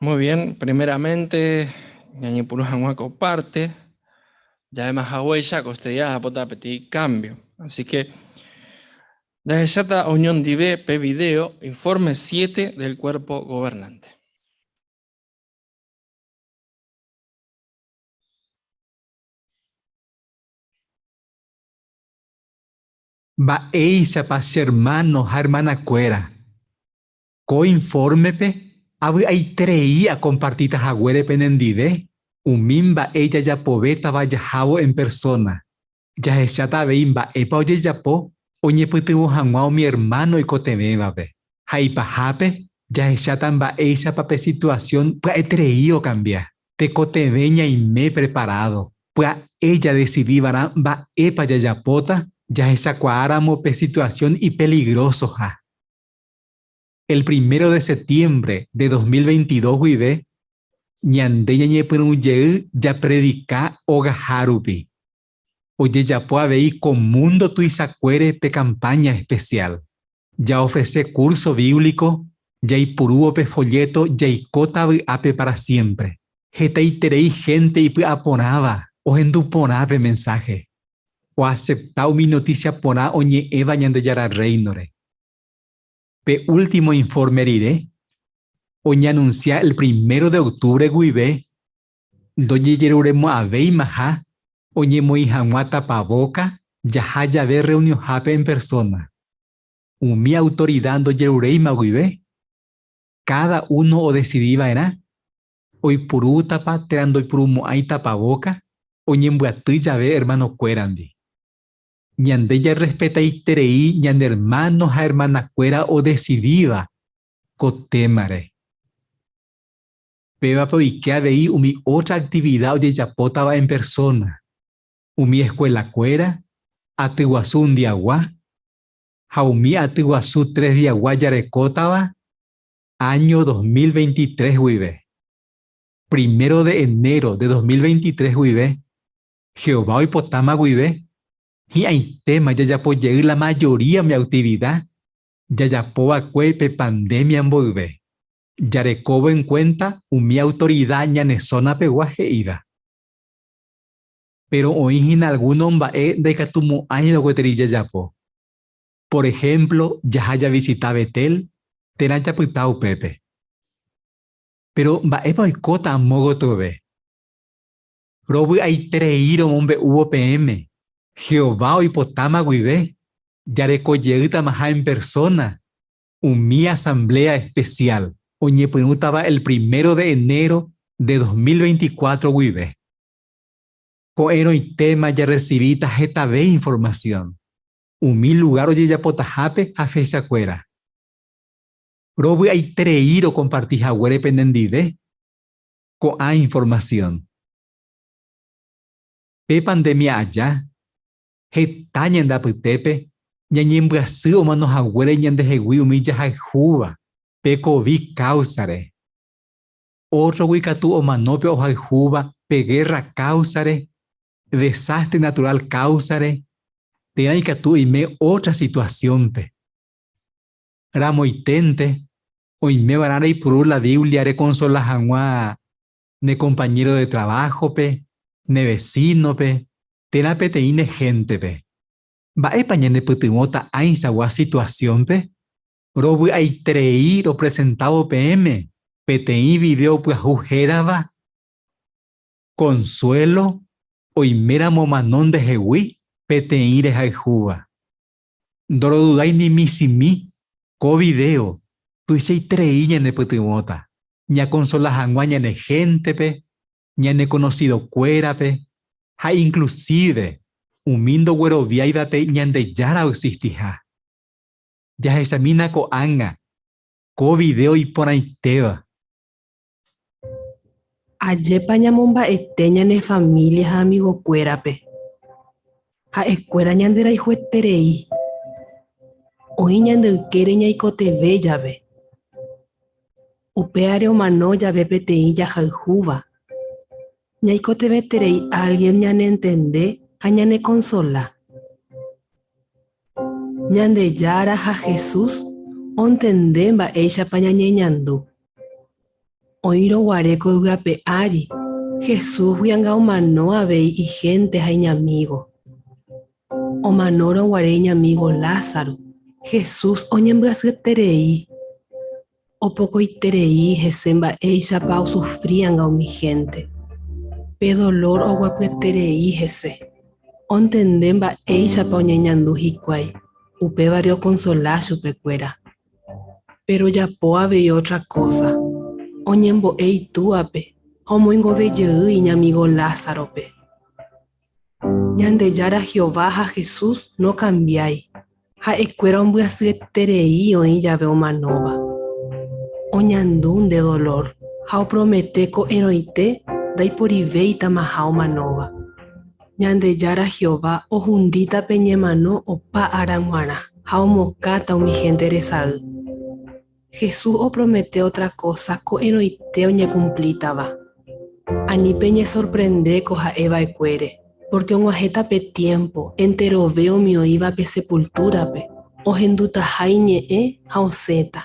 Muy bien, primeramente, ñañepyrũ hag̃ua ko parte, ja'éma haguéicha ko este día ajapóta peteĩ cambio. Así que jahecháta oñondive pe video Informe 7 del Cuerpo Gobernante. Mba'éichapa che hermano ha hermana-kuéra? Ko infórmepe avy'aiterei akompartíta haguére penendive umi mba'e jajapovétava jahávo en persóna. Jahecháta avei mba'épa ojejapo oñepytyvõ hag̃ua umi ermáno oikotevẽvape. Ha ipahápe jahecháta mba'éichapa pe situasión pya'eterei okambia. Tekotevẽ ñaime preparádo, pya'e jadesidi va'erã mba'épa jajapóta jahechakuaáramo pe situasión ipeligrosoha. El primero de septiembre de 2022 guive, ñande ñañepyrũ jey japredika ogaha rupi. Ojejapo avei ko múndo tuichakuére pe kampáña espesiál. Jaofrese kúrso bíblico jaipurúvo pe folléto Jaikóta vy'ápe pára siémpre! Hetaiterei hénte ipy'aporãva. ohendu porã pe mensáhe, oasepta umi notísia porã oñe'ẽva Ñandejára Rréinore. Pe último infórme rire, oñeanunsia el primero de octubre guive ndojejeruremo'ãvéimaha oñemoĩ hag̃ua tapavóka jaha jave rreunionhápe en persóna. Umi autorida ndojeruréima guive, káda uno odesidi va'erã oipurútapa térã ndoipurumo'ãi tapavóka oñembyaty jave ermanokuérandi. Ñande jarrespetaiterei ñane ermáno ha ermanakuéra odesidíva ko témare. Pévape oike avei umi ótra aktivida ojejapótava en persóna, umi eskuelakuéra, aty guasu un diagua ha umi aty guasu tres diagua jarekótava áño 2023 guive. Primero de enero de 2023 guive, Jehová oipotáma guive, hi'ãitéma jajapo jey la majoría umi aktivida jajapo va'ekue pe pandémia mboyve. Jarekóvo enkuénta umi autorida ñane sónapegua he'íva. Péro oĩ hína algúno mba'e ndaikatumo'ãiva gueteri jajapo. Por ehémplo, jaha javisita Betel térã japyta upépe. Péro mba'épa oikóta amo gotyove? Rovy'aiterei romombe'úvo peẽme, Jehová oipotáma guive jareko jeýtamaha en persóna Umi asamblea espesiál oñepyrũtava el primero de enero de 2024 guive. Ko'ẽrõitéma jarresivíta hetave informasión, umi lugár ojejapotahápe ha fechakuéra. Rovy'aiterei rokomparti haguére penendive ko'ã informasión. Pe pandemia aja, Heta ñande apytépe ñañembyasy omano haguére ñandehegui umi jahayhúva pe covid káusare. Ótrogui katu omano pe ohayhúva pe gérra káusare, desástre naturál káusare, térã ikatu oime ótra situasiónpe. Ramoiténte, oime va'erã reipuru la Biblia rekonsola hag̃ua ne kompañéro de traváhope, ne vesínope, térã peteĩ ne héntepe. Mba'épa ñanepytyvõta ãichagua situasiónpe? Rovy'aiterei ropresentávo peẽme peteĩ vidéo pyahu hérava Consuelo oiméramo omano ndehegui peteĩ rehayhúva. Ndorodudái ni michĩmi ko vidéo tuichaiterei ñanepytyvõta ñakonsola hag̃ua ñane héntepe ñane konosidokuérape ha inklusíve umi ndogueroviáivape Ñandejára oexistiha. Jahechamína ko'ág̃a ko vidéo iporãitéva. Ajépa ñamomba'ete ñane família ha amigokuérape. Ha'ekuéra ñanderayhueterei. Oĩ ñande ykére ñaikotevẽ jave. Upévare omano jave peteĩ jahayhúva, ñaikotevẽterei álgien ñanentende ha ñanekonsola. Ñandejára ha Jesús ontende mba'éichapa ñañeñandu. Oĩrõ guare ko yvy ape ári, Jesúsgui anga omano avei ihénte ha iñamígo. Omanórõ guare iñamígo Lázaro, Jesús oñembyasyeterei. Opokoiterei hese mba'éichapa osufríanga umi hénte. Pe dolór oguapyeterei hese. Ontende mba'éichapa oñeñandu hikuái, upévare okonsola chupekuéra. Péro ojapo avei ótra kósa, oñembo'e Itúape ha omoingove jey iñamígo Lázarope. Ñandejára Jehová ha Jesús nokambiái, ha'ekuéra ombyasyeterei oĩ jave omanóva. Oñandu nde dolór ha opromete ko'ẽrõite ndaiporivéitamaha omanóva. Ñandejára Jehová ohundíta pe ñemano opa ára g̃uarã ha omokãta umi hénte resay. Jesús opromete ótra kósa ko'ẽrõite oñekumplítava. Ani peñesorprende ko ha'e va'ekuére, pórke og̃uahẽta pe tiémpo enterove umi oĩva pe sepultúrape ohendutaha iñe'ẽ ha osẽta.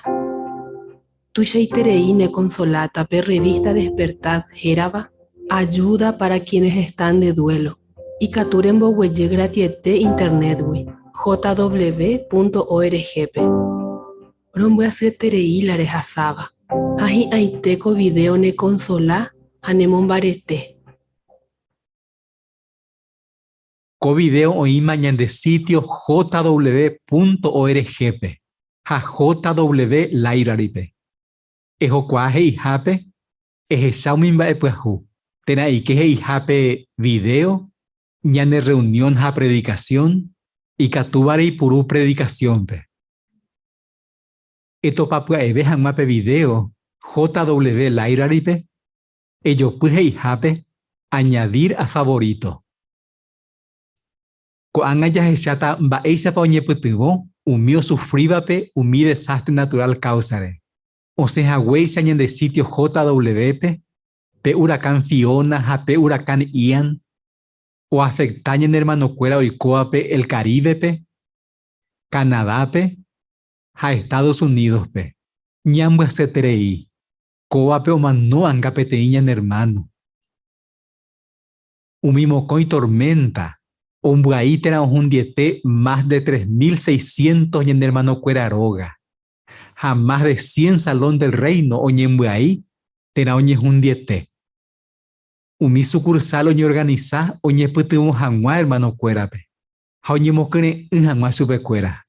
Tuichaiterei nekonsoláta pe rrevísta Despertad! hérava. Ayuda para quienes están de duelo. Ikatu remboguejy gratiete Internet-gui, jw.org-pe. Rombyasyeterei la rehasáva, ha hi'ãite ko vidéo nekonsola ha nemombarete. Ko vidéo oĩma ñande sítio jw.org-pe ha JW Library-pe. Ehokuaa he'ihápe Ehecha umi mba'e pyahu, térã eike he'ihápe Vidéo, Ñane rreunión ha predikasión, ikatúva reipuru predikasiónpe. Etopa pya'eve hag̃ua pe vidéo JW Library-pe, ejopy he'ihápe Añadir a favorito. Ko'ág̃a jahecháta mba'éichapa oñepytyvõ umi osufrívape umi desástre naturál káusare. Osẽ haguéicha ñande sítio JW-pe, pe huracán Fiona ha pe huracán Ian oafekta ñane ermanokuéra oikóvape el Caribe-pe, Canadápe ha Estados Unídospe. Ñambyasyeterei, kóvape omano anga peteĩ ñane ermáno. Umi mokõi torménta ombyai térã ohundiete mas de 3600 ñane ermanokuéra róga. ha más de cien Salón del Reino oñembyai térã oñehundiete. Umi sukursál oñeorganisa oñepytyvõ hag̃ua ermanokuérape ha oñemokyre'ỹ hag̃ua chupekuéra.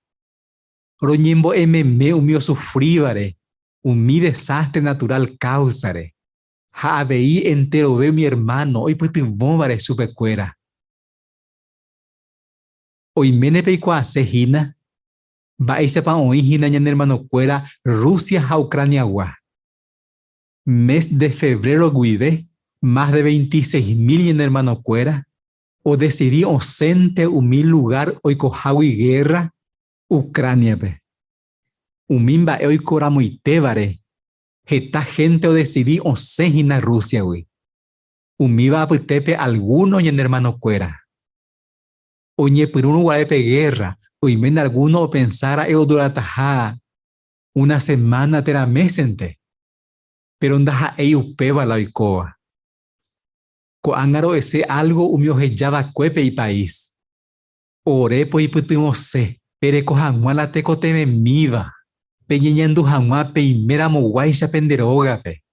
Roñembo'e meme umi osufrívare umi desástre naturál káusare ha avei enterove umi ermáno oipytyvõvare chupekuéra. Oiméne peikuaase hína Mba'éichapa oĩ hína ñane ermanokuéra Rusia ha Ucraniagua? Mes de febrero guive, mas de 26 mil ñane ermanokuéra odesidi osẽnte umi lugár oikohágui gérra Ucrániape. Umi mba'e oikoramoitévare, heta hénte odesidi osẽ hína Rúsiagui. Umíva apytépe algúno ñane ermanokuéra. Oñepyrũrõ guare pe gérra, oiméne algúno opensa ra'e odurataha una semána térã mésente, péro ndaha'éi upéva la oikóva. Ko'ág̃a ro'ese álgo umi oheja va'ekuépe ipaís. Ore poipytyvõse pereko hag̃ua la tekotevẽmíva peñeñandu hag̃ua peimeramoguáicha pende rógape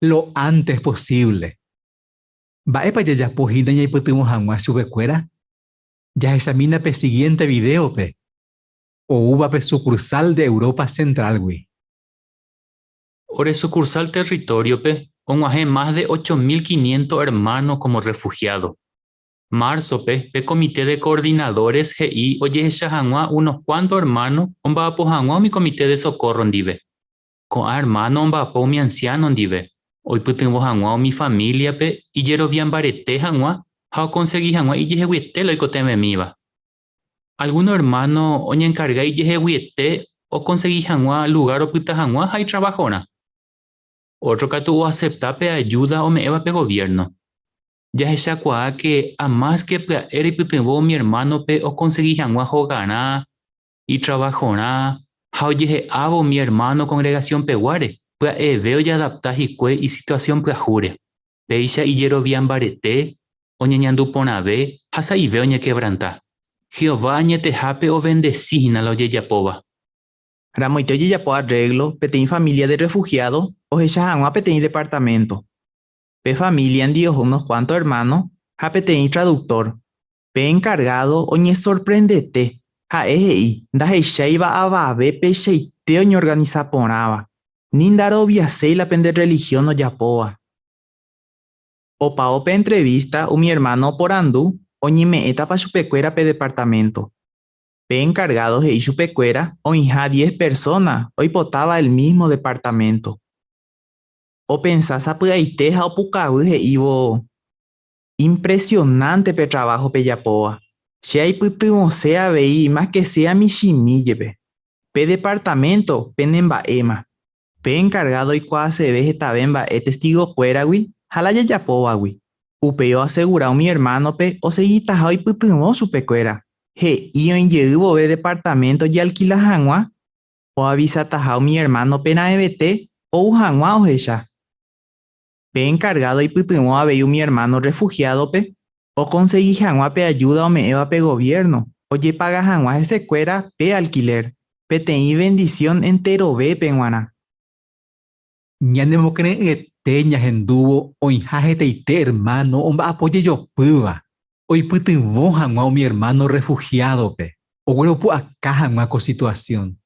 lo ántes posívle. Mba'épa jajapo hína ñaipytyvõ hag̃ua chupekuéra? Jahechamína pe sigiénte vidéope, oúva pe sukursál de Europa Centrálgui. Ore sukursál territóriope og̃uahẽ mas de 8500 ermáno kómo rrefuhiádo. Márzope, pe Komite de Koordinadóres he'i ojehecha hag̃ua unos kuánto ermáno omba'apo hag̃ua umi Komite de Sokórro ndive. Ko'ã ermáno omba'apo umi ansiáno ndive, oipytyvõ hag̃ua umi famíliape ijerovia mbarete hag̃ua ha okonsegi hag̃ua ijeheguiete la oikotevẽmíva. Algúno ermáno oñenkarga ijeheguiete okonsegi hag̃ua lugár opyta hag̃ua ha itravahorã. Ótro katu oasepta pe ajúda ome'ẽva pe goviérno. Jahechakuaáke amáske pya'e reipytyvõ umi ermánope okonsegi hag̃ua hogarã, Itravahorã ha ojehe'ávo umi ermáno kongregasionpeguáre, pya'eve ojeadapta hikuái isituasión pyahúre. Péicha ijerovia mbarete, oñeñandu porãve ha sa'ive oñekevranta. Jehová añetehápe ovendesi hína la ojejapóva. Ramoite ojejapo arréglo peteĩ família de rrefuhiádo ohecha hag̃ua peteĩ departaménto. Pe famíliandi oho unos kuánto ermáno ha peteĩ traduktór. Pe enkargádo oñesorprendete, ha'e he'i, Ndahecháiva avave peichaite oñeorganisa porãva, ni ndaroviaséi la pende rrelihión ojapóva. Opávo pe entrevísta umi ermáno oporandu oñeme'ẽtapa chupekuéra pe departaménto. Pe enkargádo he'i chupekuéra oĩha diez persóna oipotáva el mísmo departaménto. Opensa sapy'aite ha opukavy he'ívo, Impresionante pe trabajo pejapóva. Che aipytyvõse avei más que sea michĩmi jepe. Pe departamento penemba'éma. Pe encargado oikuaaseve hetave mba'e Testigokuéragui ha la jajapóvagui. Upéi oasegura umi ermánope osegitaha oipytyvõ chupekuéra. He'i oĩ jey vove departamento ojealkila hag̃ua, oavisataha umi ermánope raẽvete ou hag̃ua ohecha. Pe enkargádo oipytyvõ avei umi ermáno rrefuhiádope okonsegi hag̃ua pe ajúda ome'ẽva pe goviérno, ojepaga hag̃ua hesekuéra pe alkilér, peteĩ vendisión enterovépe g̃uarã. Ñanemokyre'ỹete ñahendúvo oĩha hetaite ermáno omba'apo jejopýva oipytyvõ hag̃ua umi ermáno rrefuhiádope ogueropu'aka hag̃ua ko situasión.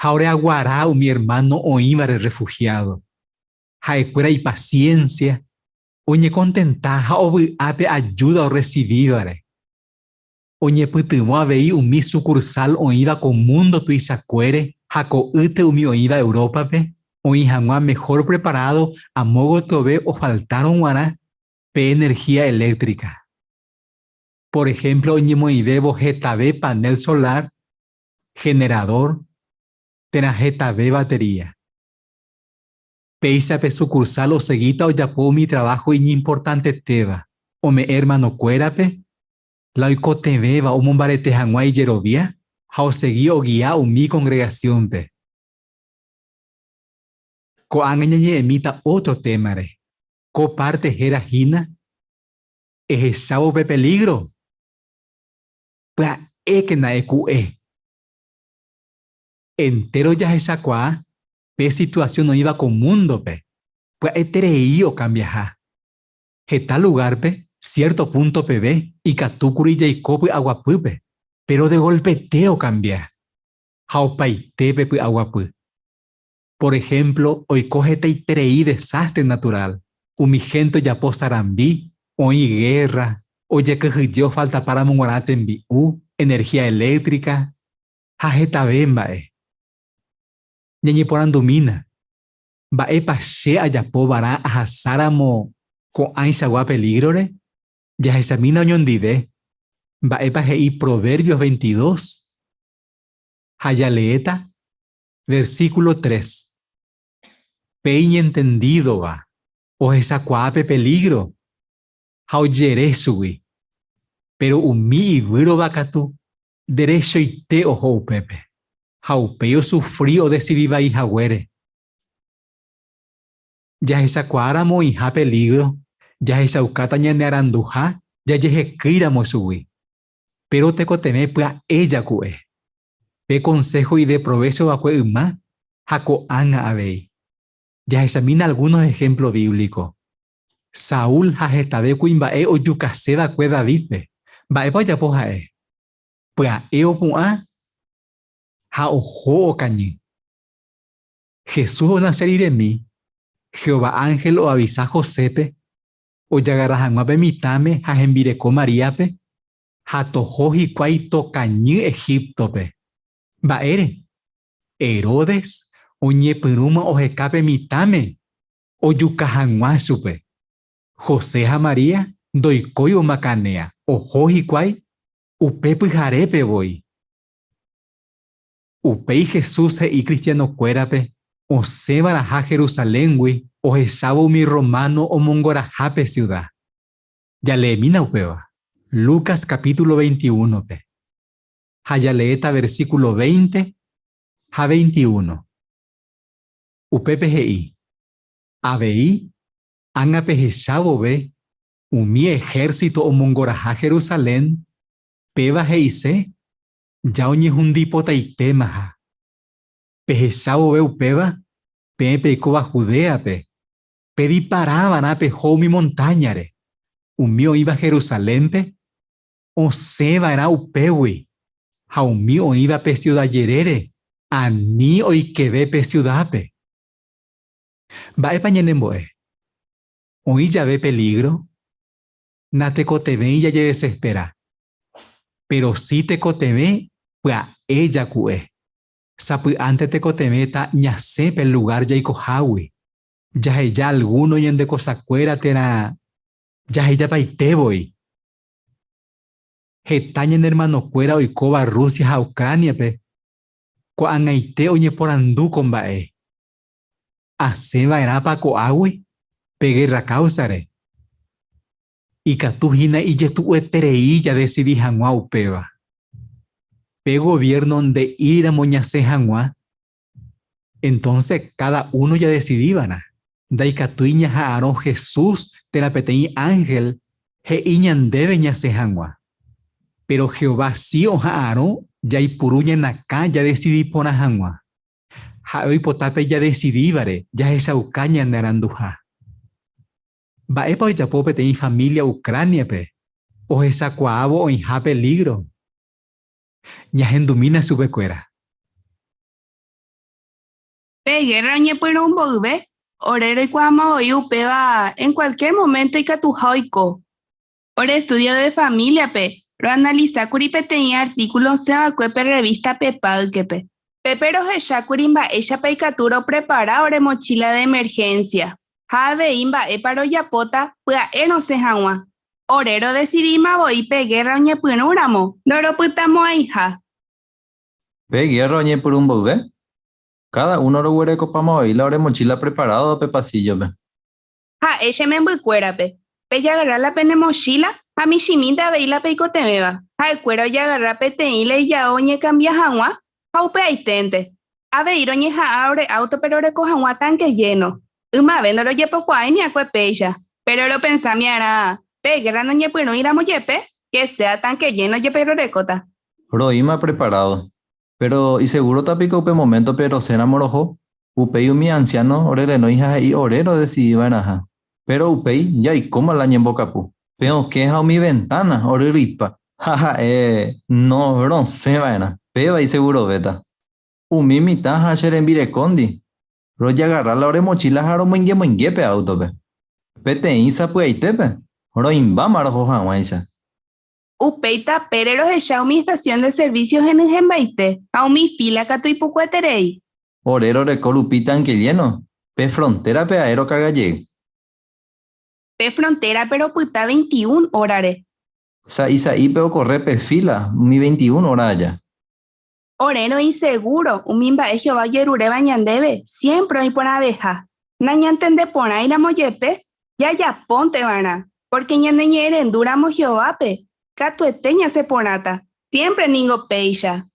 Ha oreaguara umi ermáno oĩvare rrefuhiádo. Ha'ekuéra ipasiénsia, oñekontenta ha ovy'a pe ajúda orresivívare. Oñepytyvõ avei umi sukursál oĩva ko múndo tuichakuére ha ko'ýte umi oĩva Európape, oĩ hag̃ua mehór preparádo amo gotyove ofaltárõ g̃uarã pe enerhía eléktrika. Por ehémplo oñemoĩvévo hetave panel solar, generadór térã hetave batería. Péicha pe sukursál osegíta ojapo umi traváho iñimportantetéva, ome'ẽ ermanokuérape la oikotevẽva omombarete hag̃ua ijerovia ha osegi ogia umi kongregasiónpe. Ko'ág̃a ñañe'ẽmíta ótro témare. Ko párte héra hína Ehechávo pe pelígro, pya'ékena eku'e. Entéro jahechakuaa pe situasión oĩva ko múndope pya'eterei okambiaha. Heta lugárpe, siérto púnto peve ikatúkuri jaiko py'aguapýpe, péro degolpete okambia ha opaite pe py'aguapy. Por ehémplo, oiko hetaiterei desástre naturál, umi hénte ojapo sarambi, oĩ gérra, ojekyhyje ofaltapáramo g̃uarã tembi'u, enerhía eléktrika ha hetave mba'e. Ñañeporandumína, Mba'épa che ajapo va'erã ahasáramo ko'ãichagua pelígrore? Jahechamína oñondive mba'épa he'i Proverbios 22 ha jaleéta versíkulo 3. Pe iñentendídova ohechakuaa pe pelígro ha ojere chugui, péro umi ivýrova katu derechoite oho upépe, ha upéi osufri odesidi vai haguére. Jahechakuaáramo oĩha pelígro, jahechaukáta ñanearanduha jajehekýiramo chugui. Péro tekotevẽ pya'e jaku'e. Pe konsého ideprovécho va'ekue yma ha ko'ág̃a avei. Jahechamína algúno ehémplo bíblico. Saúl ha hetave kuimba'e ojukase va'ekue Davídpe. Mba'épa ojapo ha'e? Pya'e opu'ã ha oho okañy. Jesús onase riremi, Jehová ánhel oavisa Josépe ojagarra hag̃ua pe mitãme ha hembireko Maríape ha toho hikuái tokañy Egíptope. Mba'ére? Herodes oñepyrũma oheka pe mitãme ojuka hag̃ua chupe. José ha María ndoikói omakanea, oho hikuái upe pyharépe voi. Upéi Jesús he'i kristianokuérape osẽva'erãha Jerusaléngui ohechávo umi rrománo omongoraha pe siuda. Jaleemína upéva, Lucas kapítulo 21-pe, ha jaleéta versíkulo 20 ha 21. Upépe he'i, Avei, ág̃a pehecha vove umi ehérsito omongoraha Jerusalén, péva he'ise ja oñehundipotaitémaha. Pehecha vove upéva, peẽ peikóva Judéape, pediparava'erã peho umi montáñare. Umi oĩva Jerusalénpe osẽva'erã upégui, ha umi oĩva pe siuda jerére ani oikeve pe siudápe. Mba'épa ñanembo'e? Oĩ jave pelígro, natekotevẽi jajedesespera, péro si tekotevẽ pya'e jaku'e. Sapy'ánte tekotevẽta ñasẽ pe lugár jaikohágui, jaheja algúno ñande kosakuéra térã jahejapaite voi. Heta ñane ermanokuéra oikóva Rusia ha Ucrániape ko'ag̃aite oñeporandu ko mba'e, Asẽ va'erãpa ko'águi pe gérra káusare? Ikatu hína ijetu'ueterei jadesidi hag̃ua upéva. Pe goviérno nde'íriramo ñasẽ hag̃ua, entónse káda uno jadesidiva'erã. Ndaikatúi ñaha'arõ Jesús térã peteĩ ánhel he'i ñandéve ñasẽ hag̃ua. Péro Jehová si oha'arõ jaipuru ñanakã jadesidi porã hag̃ua. Ha'e oipota pe jadesidívare jahechauka ñanearanduha. Mba'épa ojapo peteĩ família Ucrániape ohechakuaávo oĩha pelígro? Ñahendumína chupekuéra. Pe gérra oñepyrũ mboyve, ore roikuaáma voi upéva en kualkiér moménto ikatuha oiko. Ore estúdio de famíliape, roanalisa kuri peteĩ artíkulo osẽ va'ekue pe rrevísta Pepáykepe. Pépe rohecha kuri mba'éichapa ikatu roprepara ore mochíla de emerhénsia, ha avei mba'épa rojapóta pya'e rosẽ hag̃ua. Ore rodesidíma voi pe gérra oñepyrũramo ndoropytamo'ãiha. Pe gérra oñepyrũ mboyve, káda uno roguerekopáma voi la ore mochíla preparádo pe pasíllope. Ha'e che membykuérape, Pejagarra la pene mochíla ha michĩmínte avei la peikotevẽva. Ha'ekuéra ojagarra peteĩ la ijao oñekambia hag̃ua ha upeaiténte. Avei roñeha'ã ore áutope roreko hag̃ua tánke lléno. Ymave ndorojepokuaáimi akue péicha, péro ropensamiarã pe gérra noñepyrũiramo jepe, ke séa tánke lléno jepe rorekóta. Roĩma preparádo. Péro isegúrota piko upe moméntope rosẽramo roho? Upéi umi ansiáno orerenói ha he'i ore rodesidi va'erãha. Péro upéi jaikóma la ñembokapu. Pe okẽ ha umi ventána oryryipa. Ha ha'e, No, rosẽ va'erã. Péva isegurovéta. Umi mitã ha che rembirekóndi, rojagarra la ore mochíla ha romoingemoinge pe áutope. Peteĩ sapy'aitépe, roĩmbáma roho hag̃uáicha. Upéi tapére rohecha umi estación de servicio henyhẽmbaite ha umi fíla katu ipukueterei. Ore roreko rupi tanque lleno, pe frontera-pe ae rokarga jey. Pe frontera-pe ropyta veintiún órare. Sa'i sa'ípe okorre pe fíla umi veintiún óra aja. Ore roĩ segúro umi mba'e Jehová ojeruréva ñandéve siémpre oĩ porãveha. Nañantendeporãiramo jepe, jajapónte va'erã, pórke ñaneñe'ẽrendúramo Jehovápe, katuete ñasẽ porãta. Siémpre ningo péicha.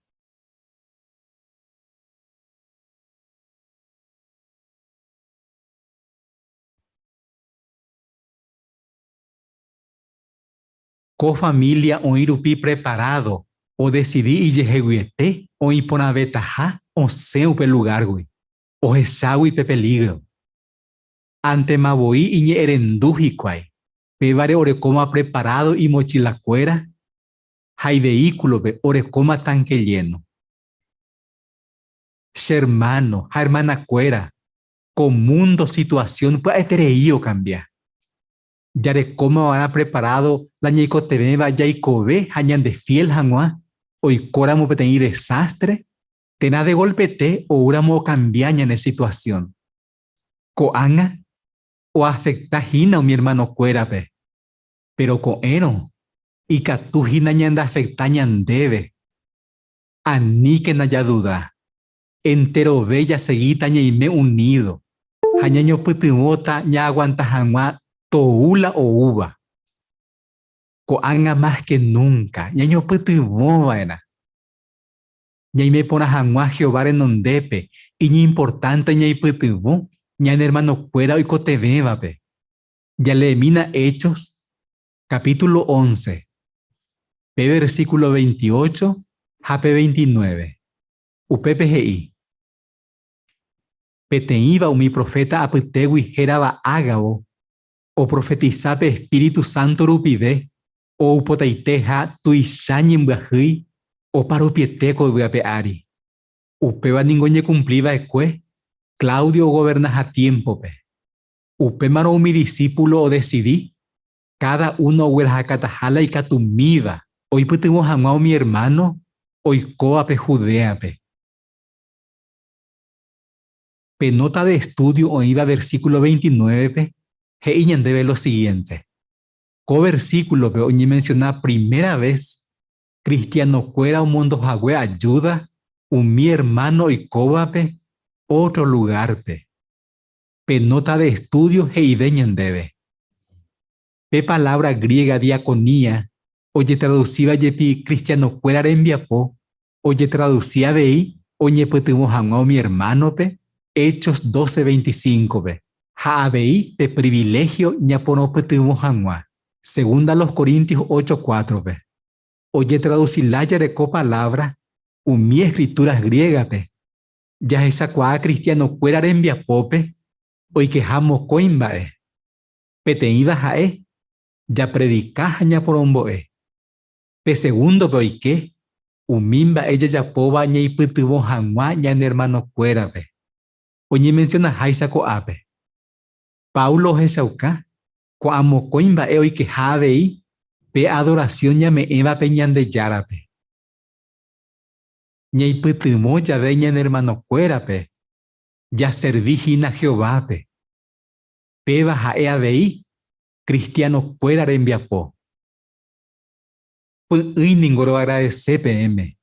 Ko família oĩ rupi preparádo odesidi ijeheguiete oĩ porãvetaha osẽ upe lugárgui, ohechágui pe pelígro. Ántema voi iñe'ẽrendu hikuái, pévare orekóma preparádo imochilakuéra ha iveíkulope orekóma tánke lléno. Che ermáno ha ermanakuéra, ko múndo situasión pya'eterei okambia. Jarekóma va'erã preparádo la ñaikotevẽva jaikove ha ñandefiél hag̃ua oikóramo peteĩ desástre térã degolpete oúramo okambia ñane situasión. Ko'ág̃a oafekta hína umi ermanokuérape, péro ko'ẽrõ ikatu hína ñandeafekta ñandéve. Aníkena jaduda, enterove jasegíta ñaime unído ha ñañopytyvõta ñaaguanta hag̃ua tou la oúva. Ko'ág̃a mas ke núnka ñañopytyvõ va'erã. Ñaime porã hag̃ua Jehová renondépe iñimportánte ñaipytyvõ ñane ermanokuéra oikotevẽvape. Jaleemína Hechos capítulo once, pe versículo veintiocho ha pe veintinueve. Upépe he'i, Peteĩva umi proféta apytégui hérava Ágabo, oprofetisa pe espíritu sánto rupive oupotaiteha tuicha ñembyahýi oparupiete ko yvy ape ári. Upéva ningo oñekumpli va'ekue Claudio ogovernaha tiémpope. Upémarõ umi disípulo odesidi káda uno oguerahakataha la ikatumíva oipytyvõ hag̃ua umi ermáno oikóvape Judéape. Pe nóta de estúdio oĩva versíkulo veintinuévepe he'i ñandéve lo sigiénte, Ko versíkulope oñemensiona primera ves kristianokuéra omondo hague ajúda umi ermáno oikóvape ótro lugárpe. Pe nóta de estúdio he'ive ñandéve, Pe palávra griega diakonía ojetradusíva jepi kristianokuéra rembiapo, ojetradusi avei oñepytyvõ hag̃ua umi ermánope Hechos 12, 25-pe. Ha avei pe priviléhio ñaporopytyvõ hag̃ua, Segunda los Corintios 8, 4-pe. Ojetradusi lájare ko palávra umi Escrituras Griégape, jahechakuaa kristianokuéra rembiapópe oikeha mokõi mba'e. Peteĩva ha'e, japredika ha ñaporombo'e. Pe segúndope oike umi mba'e jajapóva ñaipytyvõ hag̃ua ñane ermanokuérape, oñemensionaháicha ko'ápe. Paulo ohechauka ko'ã mokõi mba'e oikeha avei pe adorasión ñame'ẽvape Ñandejárape. Ñaipytyvõ jave ñane ermanokuérape, jaservi hína Jehovápe. Péva ha'e avei kristianokuéra rembiapo. Py'ỹi ningo roagradese peẽme,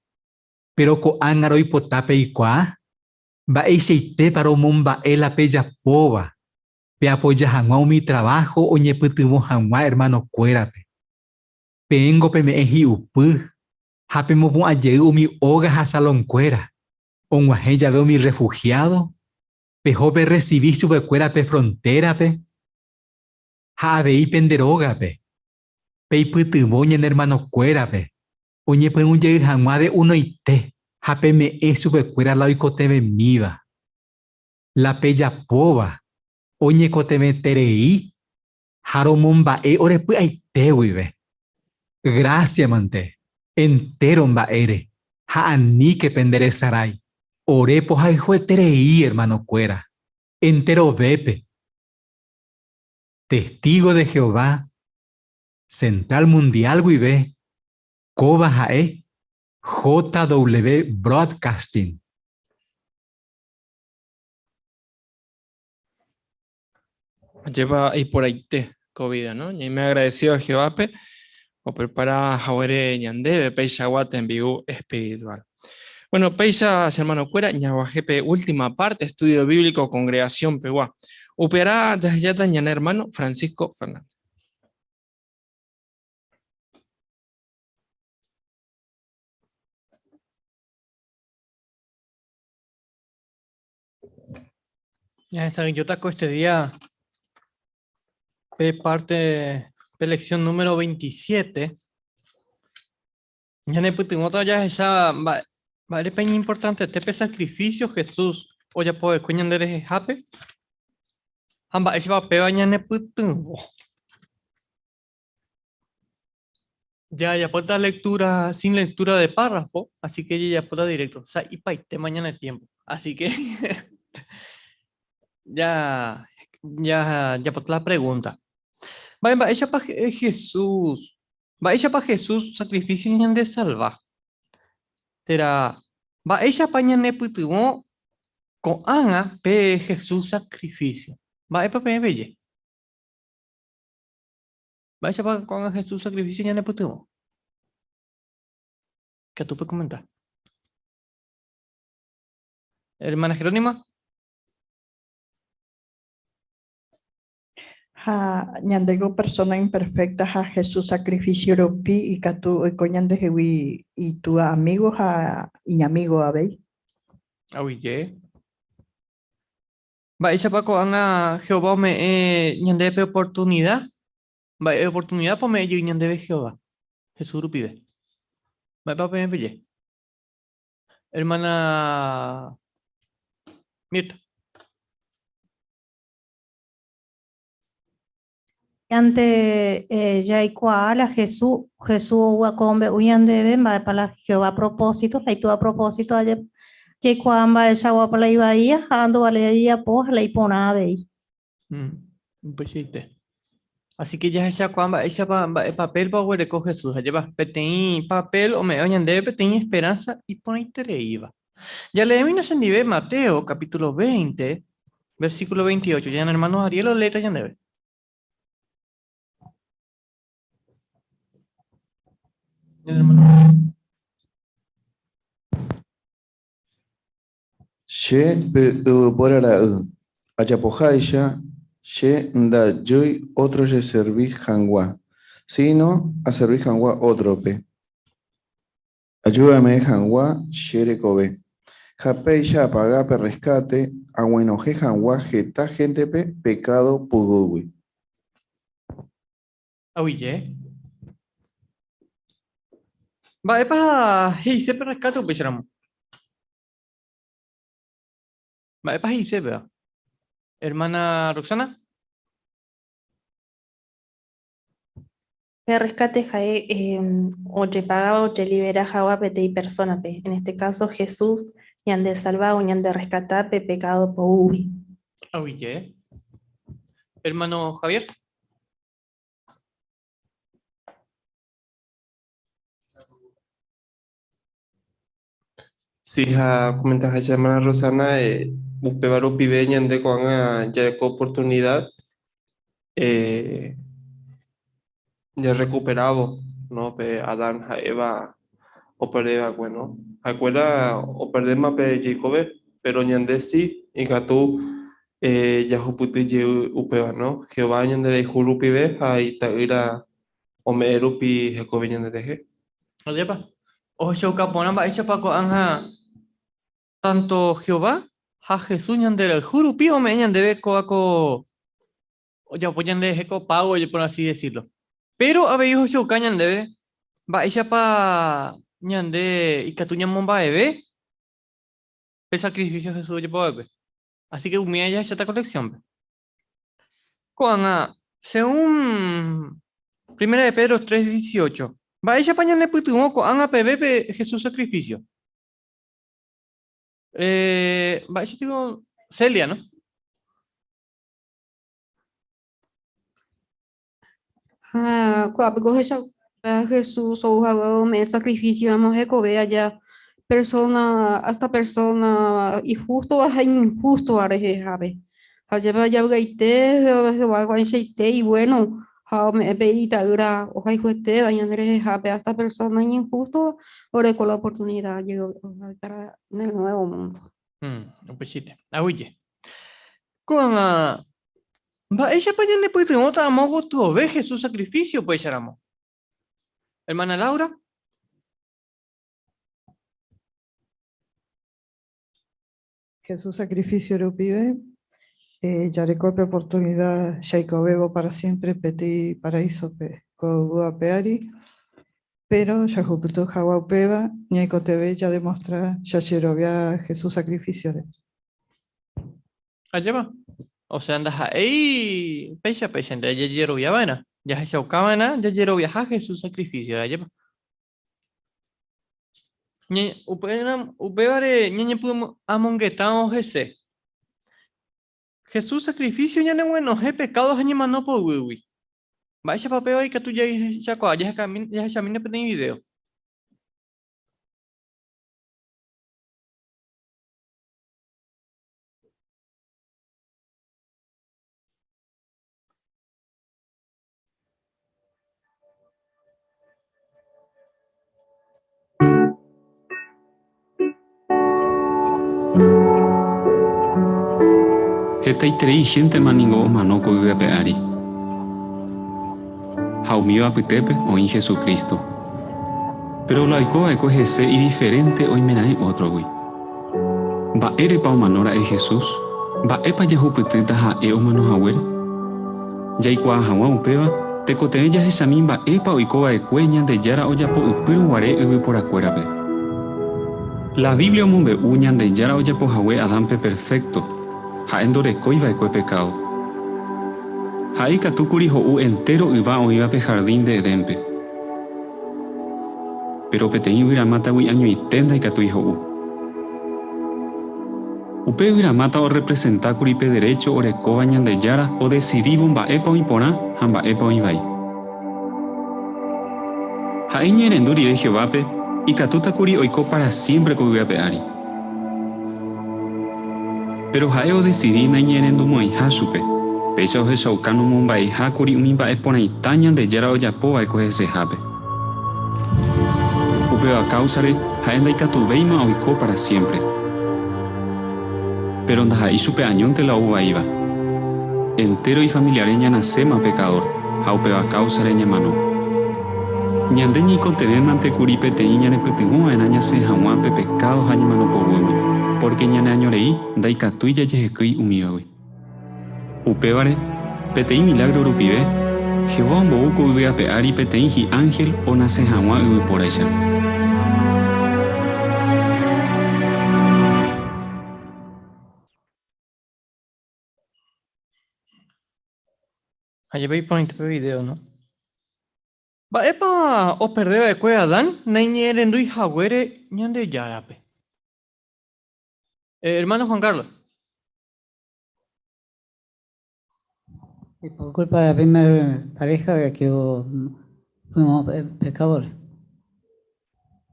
péro ko'ág̃a roipota peikuaa mba'eichaitépa romomba'e la pejapóva peapoja hag̃ua umi traváho oñepytyvõ hag̃ua ermanokuérape. Peẽngo peme'ẽ hi'upy ha pemopu'ã jey umi óga ha salonkuéra. Og̃uahẽ jave umi rrefuhiádo, peho perresivi chupekuéra pe frontérape ha avei pende rógape. Peipytyvõ ñane ermanokuérape oñepyrũ jey hag̃ua de unoite ha peme'ẽ chupekuéra la oikotevẽmíva. La pejapóva oñekotevẽterei ha romomba'e ore py'aite guive. Grásiamante entéro mba'ére ha aníke penderesarái, ore pohayhueterei ermanokuéra, enterovépe. Testígo de Jehová Central Mundial guive kóva ha'e JW Broadcasting. Ajépa iporãite ko vida, no? Ñaime agradecido a Jehovápe oprepara haguére ñandéve peichagua tembi'u espiritual. Bueno, péicha che hermanokuéra ñaguahẽ pe última parte estudio bíblico congregación pegua. Upearã jahejáta ñane hermano Francisco Fernández. Ya ko este día pe parte, pe lección número 27. Ñanepytyvõta jahecha mba'érepa iñimportantete pe sacrificio Jesús ojapova'ekue ñande rehehápe ha mba'éichapa péva ñanepytyvõ. Ya jajapóta lectura sin lectura de párrafo, así que jajapóta directo. Sa'ipaite mañana tiempo. Así que ya ya jajapóta la pregunta. Mba'e mba'éichapa Jesús Mba'éichapa Jesús sakrifísio ñandesalva? Térã, mba'éichapa ñanepytyvõ ko'ág̃a pe Jesús sakrifísio? Mba'épa peẽ peje? Mba'éichapa ko'ág̃a Jesús sakrifísio ñanepytyvõ? Ikatu pekomenta. Hermana Jerónima. Ha ñandéko persona imperfecta ha Jesús sacrificio rupi ikatu oiko ñandehegui Itúa amigo ha iñamígo avei. Aguyje. Mba'éichapa ko'ág̃a Jehová ome'ẽ ñandéve pe oportunida? Mba'e oportunidápa ome'ẽ jey ñandéve Jehová, Jesús rupive? Mba'épa peẽ peje? Hermana Mirta. Ante jaikuaa la Jesús, Jesús oúva ko ombe'u ñandéve mba'épa la Jehová propósito, la Itúva propósito aje jaikuaa mba'eichaguápa la ivaía ha ndovaléi jajapo ha la iporã avei. Upeichaite. Así que jahechakuaa mba'éichapa mba'e papélpa oguereko Jesús, ajépa peteĩ papel ome'ẽva ñandéve peteĩ esperanza iporãitereíva. Jaleemína chendive Mateo capítulo 20, versículo 28. Ñane hermano Ariel oleéta ñandéve. Ñane hermano. Che pe yvypóra ra'y, ajapoháicha, che ndajúi ótro cheservi hag̃ua, síno aservi hag̃ua ótrope. Aju ame'ẽ hag̃ua che rekove. Ha péicha apaga pe rescate aguenohẽ hag̃ua heta héntepe pekádo poguýgui. Aguyje. Mba'épa he'ise pe rescate upéicharamo? Mba'épa he'ise péva? Hermana Roxana? Pe rescate ha'e ojepagáva ojelibera hag̃ua peteĩ persona-pe, en este caso Jesús ñandesalva o ñanderrescata pe pecado poguýgui. Aguyje. Hermano Javier? Sí, ha comentaháicha hermana Rosana, upéva rupive ñande ko'ág̃a jareko oportunidad jarrekuperávo, no, pe Adán ha Eva operde va'ekue, no. Ha'ekuéra operdéma pe jeikove, péro ñande si ikatu jahupyty jey upéva, no, Jehová ñanderayhu rupive ha Ita'ýra ome'ẽ rupi hekove ñanderehe. Ajépa? Ohechauka porã mba'éichapa ko'ág̃a tanto Jehová ha Jesús ñanderayhu rupi ome'ẽ ñandéve kóva ko ojapo ñanderehe ko pago, por así decirlo. Péro avei ohechauka ñandéve mba'éichapa ñande ikatu ñamomba'eve pe sacrificio Jesús ojapo va'ekue. Así que umíva jahecháta ko lección-pe. Ko'ág̃a, según Primera de Pedro 3:18, mba'éichapa ñanepytyvõ ko'ág̃a peve pe Jesús sacrificio? Eh, mba'éicha digo, Celia, ¿no? Ha ko'ápe ko ohechauka Jesús ou hague ome'ẽ sacrificio ramo hekove aja persona hasta persona ihústova ha iñinhústova rehehápe. Ha jepe ajavy'aite Jehová ko'ãichaite ibuéno ha ome'ẽ pe ita'ýra ohayhuetéva ñande rehehápe hasta persona iñinhústova oreko la oportunidad para en el nuevo mundo. Upeichaite. Aguyje. Ko'ág̃a, mba'éichapa ñanepytyvõta amo gotyove Jesús sakrifísio upéicharamo? Hermana Laura. Jesús sacrificio rupive, jareko pe oportunidad jaikovévo para siempre peteĩ paraísope ko yvy ape ári, pero jahupyty hag̃ua upéva ñaikotevẽ jademostra jajerovia Jesús sacrificio-re. Ajépa? Osea ndaha'éi péicha péichante jajerovia va'erã, jahechauka va'erã jajeroviaha Jesús sacrificio-re, ajépa? Upévare ñañepy'amongetárõ hese. Jesús sacrificio ñaneguenohẽ pekádo ha ñemano poguýgui. Mba'éichapa péva ikatu jahechakuaa? Jahechamína peteĩ vidéo. Hetaiterei héntema ningo omano ko yvy ape ári. Ha umíva apytépe oĩ Jesucristo. Péro la oiko va'ekue hese idiferénte oimeraẽ ótrogui. Mba'érepa omano ra'e Jesús? Mba'épa jahupytýta ha'e omano haguére? Jaikuaa hag̃ua upéva, tekotevẽ jahechami mba'épa oiko va'ekue Ñandejára ojapo ypýrõ guare yvyporakuérape. La Biblia omombe'u Ñandejára ojapo hague Adánpe perfékto, ha'e ndorekói va'ekue pekádo. Ha'e ikatu kuri ho'u entéro yva oĩva pe hardín de Edénpe. Péro peteĩ yvyramátagui añoite ndaikatúi ho'u. Upe yvyramáta orrepresentákuri pe derécho orekóva Ñandejára odesidívo mba'épa oĩ porã ha mba'épa oĩ vai. Ha'e iñe'ẽrendu rire Jehovápe, ikatútakuri oiko pára siémpre ko yvy ape ári. Péro ha'e odesidi naiñe'ẽrendumo'ãiha chupe, péicha ohechauka nomomba'eihákuri umi mba'e porãita Ñandejára ojapova'ekue hesehápe. Upéva káusare ha'e ndaikatuvéima oiko pára siémpre. Péro ndaha'éi chupe añónte la ou vaíva. Entéro ifamiliare ñanaséma pekadór ha upéva káusare ñamano. Ñande ñaikotevẽmante kuri peteĩ ñanepytyvõ va'erã ñasẽ hag̃ua pe pekádo ha ñemano poguýgui. Pórke ñaneañorei ndaikatúi jajehekýi umívagui. Upévare, peteĩ milágro rupive, Jehová ombou ko yvy ape ári peteĩ hi'ánhel onase hag̃ua yvypóraicha. Ajépa iporãite pe video, no? Mba'épa operde va'ekue Adán naiñe'ẽrendúi haguére Ñandejárape? Eh, hermano Juan Carlos. Y por culpa de la primera pareja que fuimos pecadores.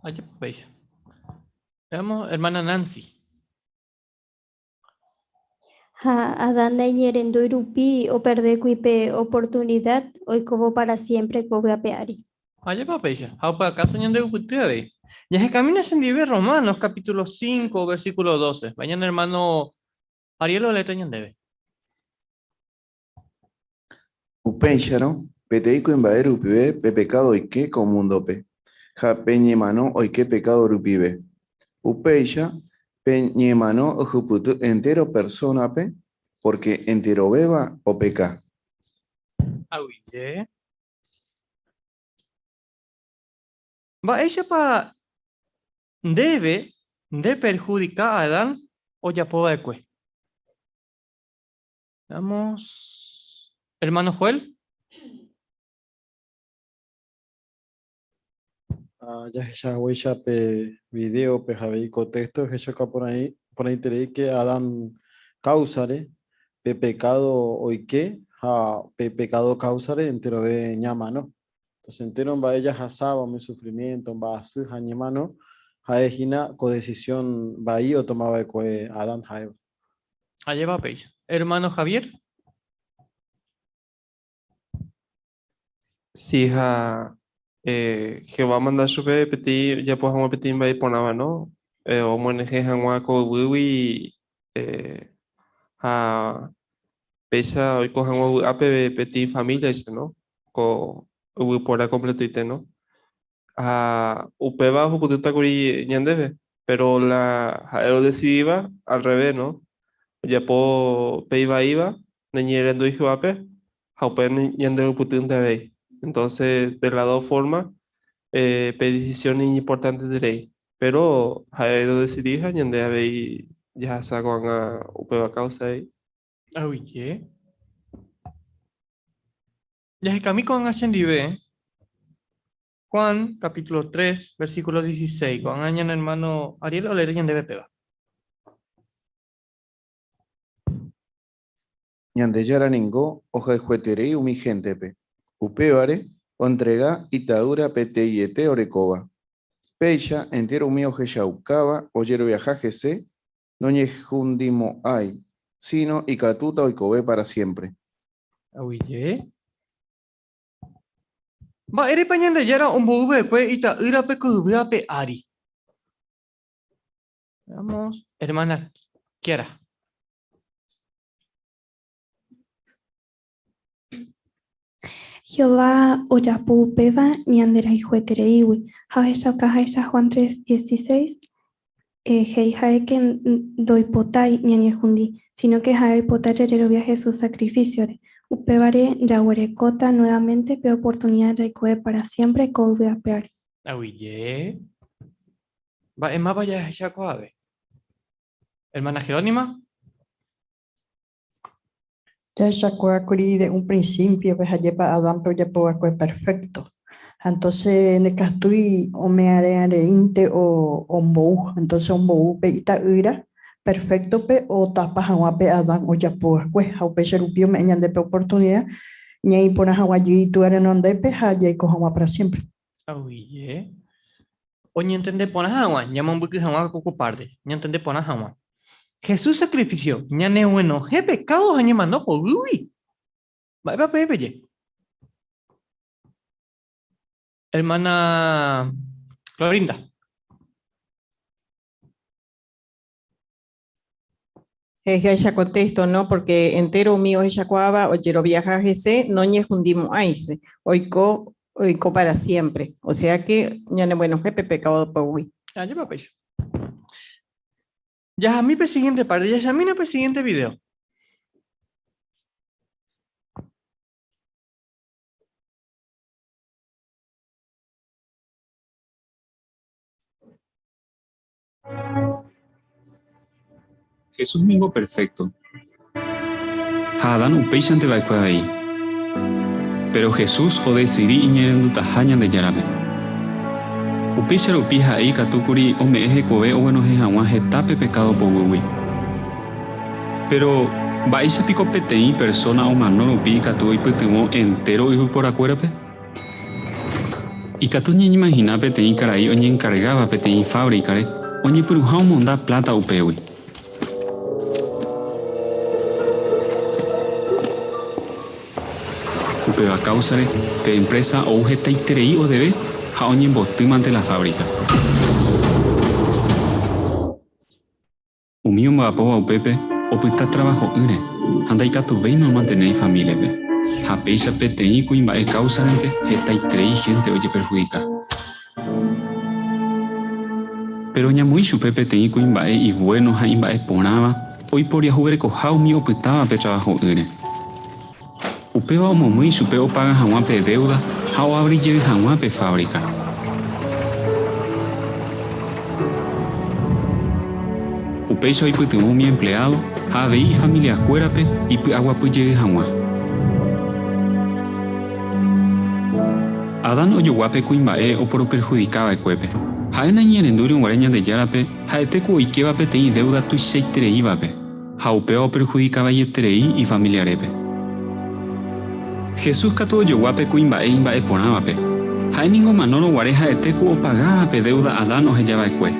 Ajépa péicha. Veamos, hermana Nancy. Ha Adán naiñe'ẽrendúi rupi operdékuri pe oportunidad oikóvo para siempre ko yvy ape ári. Ajépa péicha, ha upe akáso ñandeupyty avei. Jahekamína chendive Romanos capítulo 5, versículo 12. Mba'e ñane hermano Ariel oleéta ñandéve. Upéicharõ, peteĩ kuimba'e rupive pe pekádo oike ko múndope, ha pe ñemano oike pekádo rupive. Upéicha, pe ñemano ohupyty entéro persónape, pórke enterovéva opeka. Aguyje. Mba'éichapa ndéve ndeperhudika Adán ojapo va'ekue? Veamos. Hermano Joel. Ah, jahecha haguéicha pe vidéope ha avei ko téxto ohechauka porãiterei ke Adán káusare pe pekádo oike ha pe pekádo káusare enterove ñamano. Entonces entéro mba'e jahasáva umi sufrimiénto, mba'asy ha ñemano ha'e hína ko desisión vai otoma va'ekue Adán ha Eva. Ajépa péicha. Hermano Javier. Si ha eh, Jehová omanda chupe peteĩ ojapo hag̃ua peteĩ mba'e iporãva, no? Eh, omoenyhẽ hag̃ua ko yvýgui eh, ha péicha oiko hag̃ua vy'ápe peteĩ famíliaicha, no? Ko yvypóra kompletoite, no? Ha upéva ohupytýta kuri ñandéve, péro la ha'e odesidíva al revés, no? Ojapo pe ivaíva, nañe'ẽrendúi Jehovápe ha upe ñanderupytýnte avei. Entonces, de las dos formas, pe decisión iñimportanteterei. Péro ha'e odesidi ha ñande avei jahasa ko'ág̃a upéva káusa avei. Aguyje. Jahekami ko'ág̃a chendive Juan capítulo 3, versículo 16. Ko'ág̃a ñane hermano Ariel oleéta ñandéve péva. Ñandejára ningo ohayhueterei umi héntepe, upévare ontrega ita'ýra peteĩete orekóva. Péicha entéro umi ohechaukáva ojeroviaha hese noñehundimo'ãi, síno ikatúta oikove pára siémpre. Aguyje. Mba'érepa Ñandejára ombou va'ekue Ita'ýrape ko yvy ape ári? Veamos, hermana Kiara. Jehová ojapo upéva ñanderayhuetereígui ha ohechaukaháicha Juan 3:16, he'i ha'e ke ndoipotái ñañehundi, síno ke ha'e oipota jajerovia Jesús sakrifísiore. Upévare jaguerekóta nuevamente pe oportunida jaikove pára siémpre ko yvy ape ári. Aguyje. Mba'émapa jahecha ko'ápe? Hermana Jerónima. Jahechakuaákuri de un principio-pe ha'épa Adán-pe ojapova'ekue perfecto. Ha entonces ndikatúi ome'ẽre'areínte ombou, entonces ombou pe ita'ýra perfecto-pe otapa hag̃ua pe Adán ojapova'ekue. Ha upéicha rupi ome'ẽ ñande pe oportunidad ñaĩ porã hag̃ua jey Itúa renondépe ha jaiko hag̃ua para siempre. Aguyje. Oñentende porã hag̃ua, ñamombyky hag̃ua ko párte, ñantende porã hag̃ua. Jesús sakrifísio ñaneguenohẽ pekádo ha ñemano poguýgui. Mba'épa peẽ peje? Hermana Clorinda. He'iháicha ko téxto, no, pórke entéro umi ohechakuaáva ojeroviaha hese noñehundimo'ãi hese, oiko oiko pára siémpre. Osea ke ñaneguenohẽ pe pekádo poguy. Ajépa péicha. Jahami pe siguiente parte, jahechamína pe siguiente video. Jesús ningo perfecto. Ha Adán upéichante va'ekue avei. Péro Jesús odesidi iñe'ẽrendutaha Ñandejárape. Upéicha rupi ha'e ikatu kuri ome'ẽ hekove oguenohẽ hag̃ua heta pe pekádo poguýgui. Péro, mba'éicha piko peteĩ persóna omano rupi ikatu oipytyvõ entéro yvyporakuérape? Ikatu ñañeimahina peteĩ karai oñenkargáva peteĩ fávrikare oñepyrũha omonda pláta upégui. Upéva káusare, pe emprésa ou hetaiterei odeve ha oñembotýmante la fávrika. Umi omba'apóva upépe opyta travaho'ỹre ha ndaikatuvéima omantene ifamíliape, ha péicha peteĩ kuimba'e káusarente hetaiterei hénte ojeperhudika. Péro ñamoĩ chupe peteĩ kuimba'e ivuéno ha imba'eporãva oiporiahuverekoha umi opytávape travaho'ỹre. Upéva omomýi chupe opaga hag̃ua pe déuda ha oavri jey hag̃ua pe fávrika. Upéicha oipytyvõ umi empleádo ha avei ifamiliakuérape ipy'aguapy jey hag̃ua. Adán ojogua pe kuimba'e oporoperhudika va'ekuépe. Ha'e naiñe'ẽrendúirõ guare Ñandejárape ha'ete ku oikéva peteĩ déuda tuichaitereívape. Ha upéva operhudika vaieterei ifamiliarépe. Jesús katu ojogua pe kuimba'e imba'eporãvape. Ha'e ningo omanórõ guare ha'ete ku opagáva pe déuda Adán oheja va'ekue.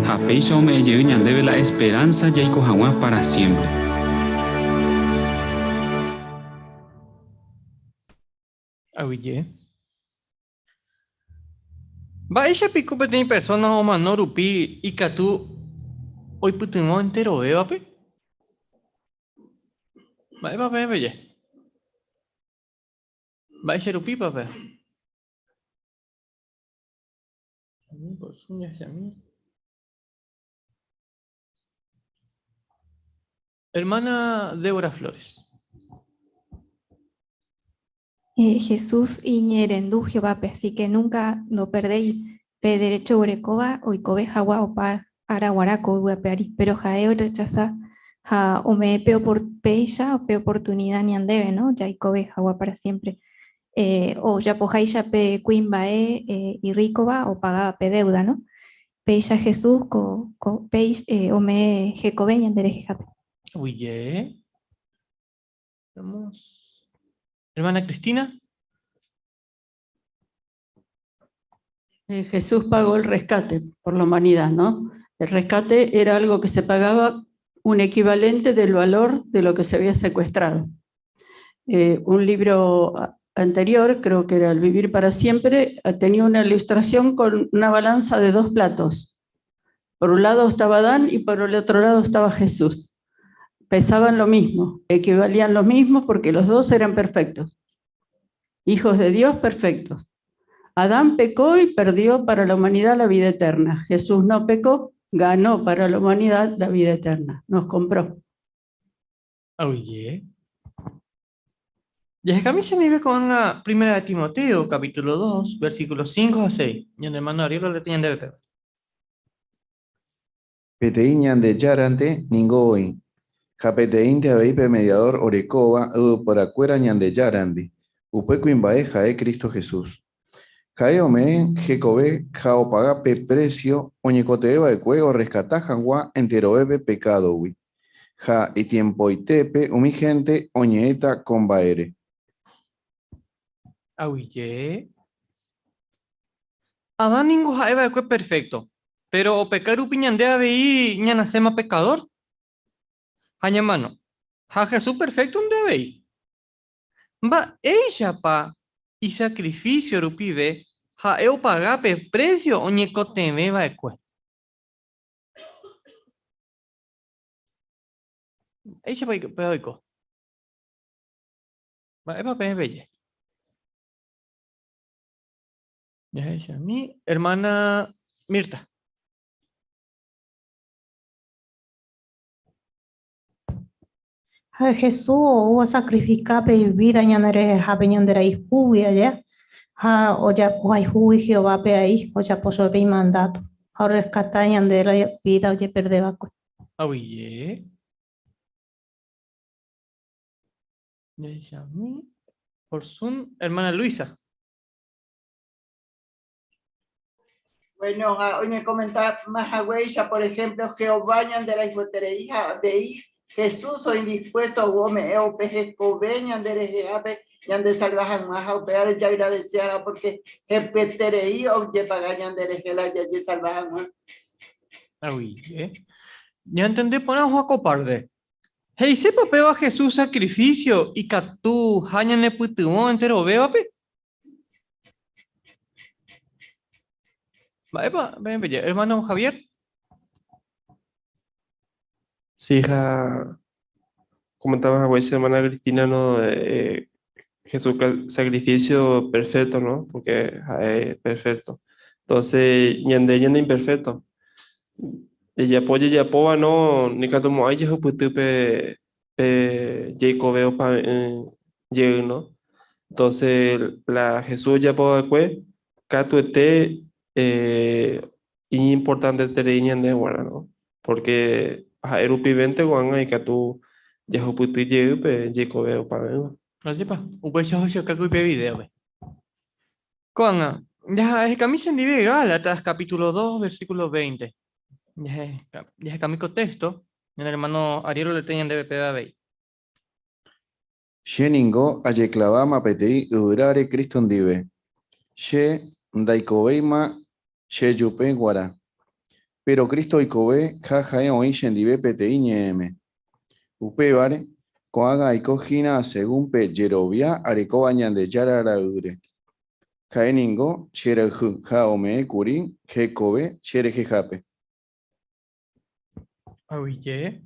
Ha péicha ome'ẽ jey ñandéve la esperánsa jaiko hag̃ua pára siémpre. Aguyje. Mba'éicha piko peteĩ persóna omano rupi ikatu oipytyvõ enterovévape? Mba'épa peẽ peje? Mba'éicha rupípa pe? Hermana Débora Flores. Eh, Jesús iñe'ẽrendu Jehovápe, así que nunca ndoperdéi pe derecho oguerekóva oikove hag̃ua opa ára g̃uarã ko yvy ape ári. Péro ha'e orrechasa ha ome'ẽ pe péicha pe oportunida ñandéve, no? Jaikove hag̃ua para siémpre. Eh, ojapoháicha pe kuimba'e eh, irríkova opagáva pe déuda, no? Péicha Jesús ko, ko péicha eh, ome'ẽ hekove ñanderehehápe. Aguyje. Vamos. Hermana Cristina. Eh, Jesús pagó el rescate por la humanidad, ¿no? El rescate era algo que se pagaba un equivalente del valor de lo que se había secuestrado. Eh, un libro anterior, creo que era El vivir para siempre, eh, tenía una ilustración con una balanza de dos platos. Por un lado estaba Adán y por el otro lado estaba Jesús. Pesaban lo mismo, equivalían lo mismo porque los dos eran perfectos. Hijos de Dios perfectos. Adán pecó y perdió para la humanidad la vida eterna. Jesús no pecó, ganó para la humanidad la vida eterna. Nos compró. Aguyje. Jahekami chendive ko'ág̃a Primera de Timoteo, capítulo 2, versículos 5 ha 6. Ñane hermano Ariel oléta ñandéve péva. Peteĩ Ñandejárante ningo oĩ, ha peteĩnte avei pe mediador orekóva yvyporakuéra Ñandejárandi, upe kuimba'e ha'e Cristo Jesús. Ha'e ome'ẽ hekove ha opaga pe présio oñekotevẽva'ekue orreskata hag̃ua enterovépe pekádogui. Ha itiempoitépe umi hénte oñe'ẽta ko mba'ére. Aguyje. Adán ningo ha'e va'ekue perfékto, péro opeka rupi ñande avei ñanaséma pekadór ha ñamano. Ha Jesús perféktonte avei. Mba'éichapa isakrifísio rupive ha'e opaga pe présio oñekotevẽ va'ekue? Mba'éichapa upéva oiko? Mba'épa peẽ peje? Jahechami, hermana Mirta. Ha Jesús ou osacrifica pe ivida ñande rehehápe ñande rayhúgui aja ha ohayhúgui Jehovápe ai ojapo chupe pe imandáto ha orrescata ñande la vida ojeperde va'ekue. Aguyje. Jahechami por Zoom, hermana Luisa. Bueno, oñekomenta haguéicha, por ejemplo, Jehová ñanderayhueterei ha avei Jesús oĩ dispuesto ou ome'ẽ upe hekove ñanderehehápe ñandesalva hag̃ua ha upévare jaagradece'arã porque hepyeterei ojepaga ñanderehe la jajesalva hag̃ua. Aguyje. Ñantende porã oho ko parte. He'isépa upéva Jesús sacrificio ikatuha ñanepytyvõ enterovévape? Mba'épa peẽ peje, hermano Javier? Sí, hija, comentaba haguéicha hermana Cristina, ¿no? Jesús sacrificio perfecto, ¿no? Porque es perfecto. Entonces, ñande ñande imperfecto. Jajapo jajapóva, no, nikatumo'ãi jehupyty pe pe jeikove opave'ỹ jey, no? Entonces, la Jesús ojapo va'ekue katuete eh, iñimportanteterei ñande g̃uarã, no? Porque ha'e rupivénte ko'ág̃a ikatu jahupyty jey pe jeikove opave'ỹva. Ajépa, upéicha ohechaukákuri pe vidéope. Ko'ág̃a, jahekami chendive Gálatas capítulo 2, versículo 20. Jahekami ko texto, ñane hermano Ariel olete ñandéve péva avei. Che ningo ajeklaváma peteĩ yvyráre Cristo ndive. Che ndaikovéima che jupe guarã. Péro Cristo oikove ha ha'e oĩ chendive peteĩ ñe'ẽme. Upévare, ko'ág̃a aiko hína asegún pe jerovia arekóva Ñandejára ra'ýre. Ha'e ningo che rayhu ha ome'ẽ kuri hekove che rehehápe. Aguyje.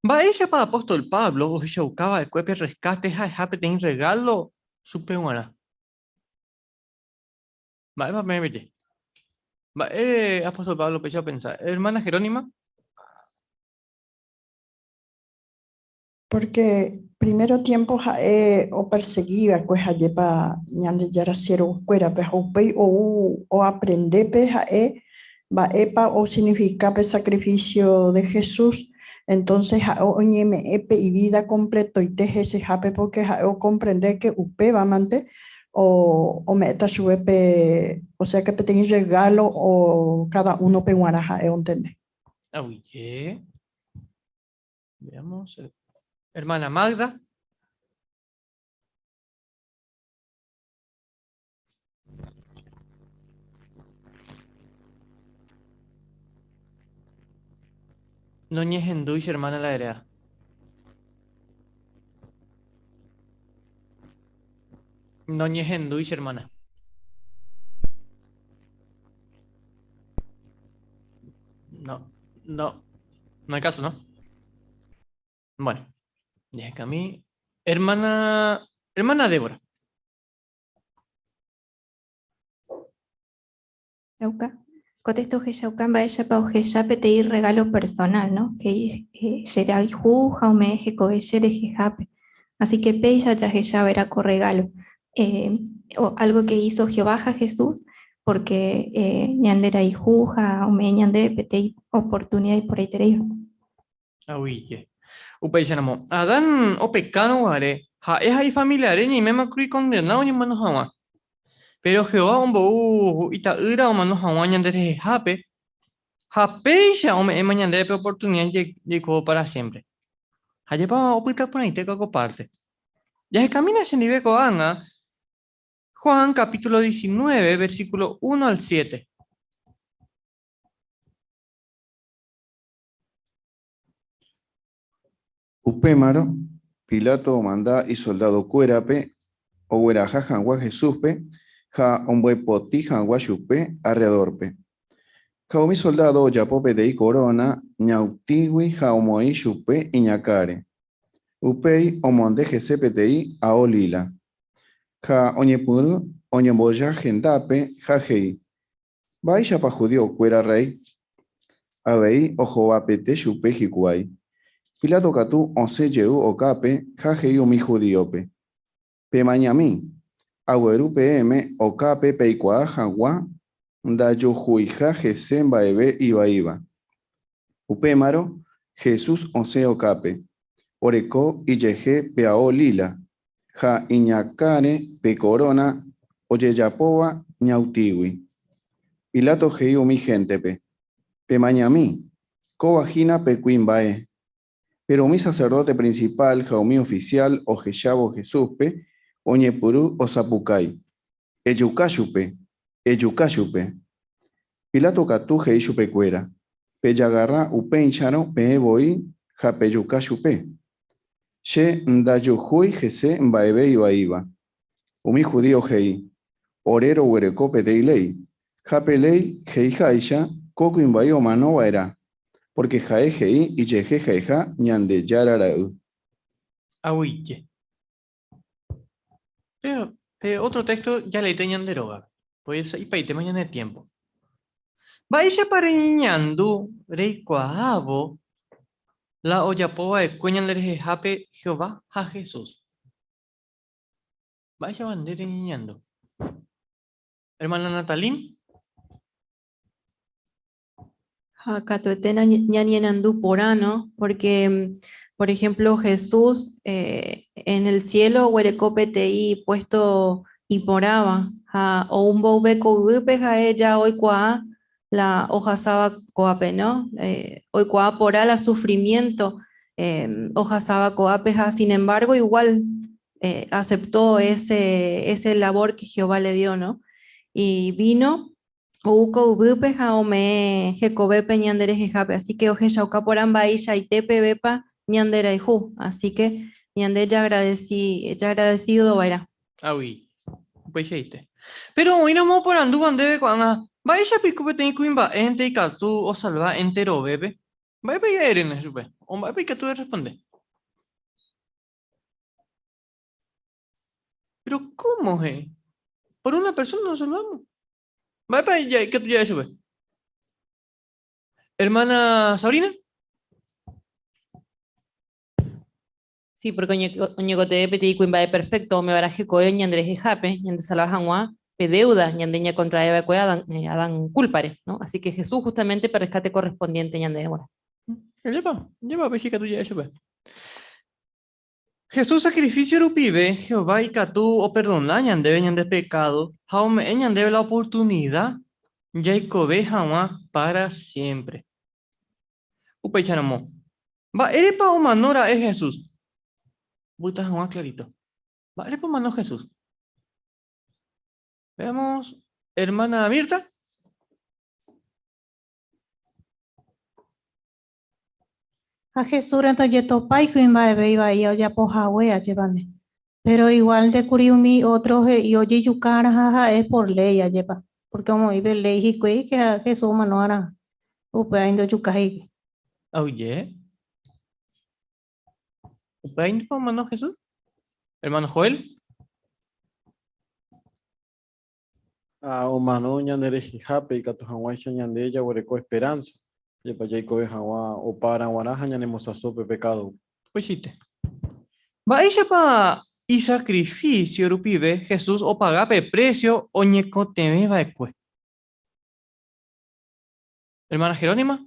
Mba'éichapa apóstol Pablo ohechauka va'ekue pe rreskáte ha'eha peteĩ rregálo chupe g̃uarã? Mba'épa peẽ peje? Mba'ére apóstol Pablo péicha opensa? Ermána Jerónima? Porque primero tiempo ha'e opersegui va'ekue ha'épa Ñandejára siervokuérape ha upéi ou oaprendépe ha'e mba'épa osignifica pe sacrificio de Jesús, entonces ha'e oñeme'ẽ pe ivida completoite hesehápe porque ha'e ocomprende que upéva mante ome'ẽta chupe pe, osea que peteĩ regalo cada uno-pe g̃uarã ha'e ontende. Aguyje. Veamos. Hermana Magda. Noñehendúi che hermana la derecha. Noñehendúi che hermana. No, no. No hay caso, ¿no? Bueno, a mí. Hermana, hermana Débora. Chauka. Ko texto ohechauka mba'éichapa ohecha peteĩ regalo personal, no? He'i che rayhu ha ome'ẽ hekove che rehehápe. Así que péicha jahecha vera ko regalo. Eh, algo que hizo Jehová ha Jesús porque eh, ñande rayhu ha ome'ẽ ñandéve peteĩ oportunidad iporãitereíva. Aguyje. Upéicharamo, Adán opekárõ guare, ha'e ha ifamiliare ñaiméma kuri kondenado oñemano hag̃ua. Péro Jehová ombou ita'ýra omano hag̃ua ñanderehehápe, ha péicha ome'ẽma ñandéve pe oportunida jaikóvo pára siémpre. Ha jepa opyta porãite ko párte. Jahekamína chendive ko'ág̃a Juan capítulo 19, versículo 1 al 7. Upémarõ, Pilato omanda isoldadokuérape ogueraha hag̃ua Jesúspe ha ombyepoti hag̃ua chupe arreadórpe. Ha umi soldádo ojapo peteĩ koróna ñautĩgui ha omoĩ chupe iñakãre. Upéi omonde hese peteĩ ao líla. Ha oñepyrũ oñemboja hendápe ha he'i, Mba'éichapa judío-kuéra rréi? Avei ohovapete chupe hikuái. Pilato katu osẽ jey okápe ha he'i umi judíope, Pemañami, agueru peẽme okápe peikuaa hag̃ua ndajuhuiha hese mba'eve ivaíva. Upémarõ Jesús osẽ okápe, oreko ijehe pe ao líla ha iñakãre pe koróna ojejapóva ñautĩgui. Pilato he'i umi héntepe, Pemañami, kóva hína pe kuimba'e. Péro umi saserdóte prinsipál ha umi ofisiál ohechávo Jesúspe, oñepyrũ osapukái, Ejuka chupe! Ejuka chupe! Pilato katu he'i chupekuéra, Pejagarra upéicharõ peẽ voi ha pejuka chupe. Che ndajuhúi hese mba'eve ivaíva. Umi judío he'i, Ore roguereko peteĩ léi, ha pe léi he'iháicha ko kuimba'e omano va'erã, pórke ha'e he'i ijehe ha'eha Ñandejára Ra'y. Aguyje. Pero pe otro texto jaleíta ñande rógape, pues sa'ipaitéma ñane tiempo. Mba'éichapa reñeñandu reikuaávo la ojapo va'ekue ñanderehehápe Jehová ha Jesús? Mba'éichapa nde reñeñandu? Hermana Natalín. Ha katuete ñañeñandu porã, ¿no? Porque, por ejemplo, Jesús en el cielo oguereko peteĩ puesto iporãva ha ou mboyve ko yvýpe ha'e ja oikuaa la ohasáva ko'ápe, ¿no? Oikuaa porã la sufrimiento ohasáva ko'ápe ha sin embargo igual aceptó ese labor que Jehová le dio, ¿no? Y vino Ou ko yvýpe ha ome'ẽ hekovépe ñande rehehápe, así que ohechauka porã mba'eichaite pevépa ñande rayhu, así que ñande jagradecido va'erã. Agui, upeichaite. Péro oĩramo oporandúva ndéve ko'ág̃a, Mba'éicha piko peteĩ kuimba'énte ikatu osalva enterovépe? Mba'épa ja'eréne chupe? O mba'épa ikatu erresponde? Pero ¿cómo he'i? Por una persona nos salvamos. Mba'épa ikatu ja'e chupe? Hermana Sabrina. Sí, porque oñekotevẽ peteĩ kuimba'e perfecto ome'ẽva'erã hekove ñande rehehápe, ñande salva hag̃ua pe deuda ñande ñakontrae va'ekue Adán, eh, Adán kúlpare, ¿no? Así que Jesús justamente pe rescate correspondiente ñandéve g̃uarã. Jepa, jepa péicha ikatu ja'e chupe. Jesús sakrifísio rupive Jehová ikatu operdona ñandéve ñande pekádo ha ome'ẽ ñandéve la oportunida jaikove hag̃ua pára siémpre. Upéicharamo, mba'érepa omano ra'e Jesús? Opyta hag̃ua klarito. Mba'érepa omano Jesús? Veamos, hermana Mirta. Ha Jesús ndojetopái kuimba'eve ivai ojapo hague, ajépa nde. Pero igual nde kuri umi otro he'i ojejuka arã ha ha'e por ley, ajépa. Porque omoĩ pe ley hikuái que Jesús omano arã. Upéva ndojuka hikuái. Oye. Upéva ndipo omano Jesús. Hermano Joel. Ha omano ñande rehehápe ikatu hag̃uáicha ñande jaguereko esperanza, jepa jaikove hag̃ua opa ára g̃uarã ha ñanemosãso pe pekádogui. Upeichaite. Mba'éichapa isakrifísio rupive Jesús opaga pe présio oñekotevẽ va'ekue? Hermana Jerónima.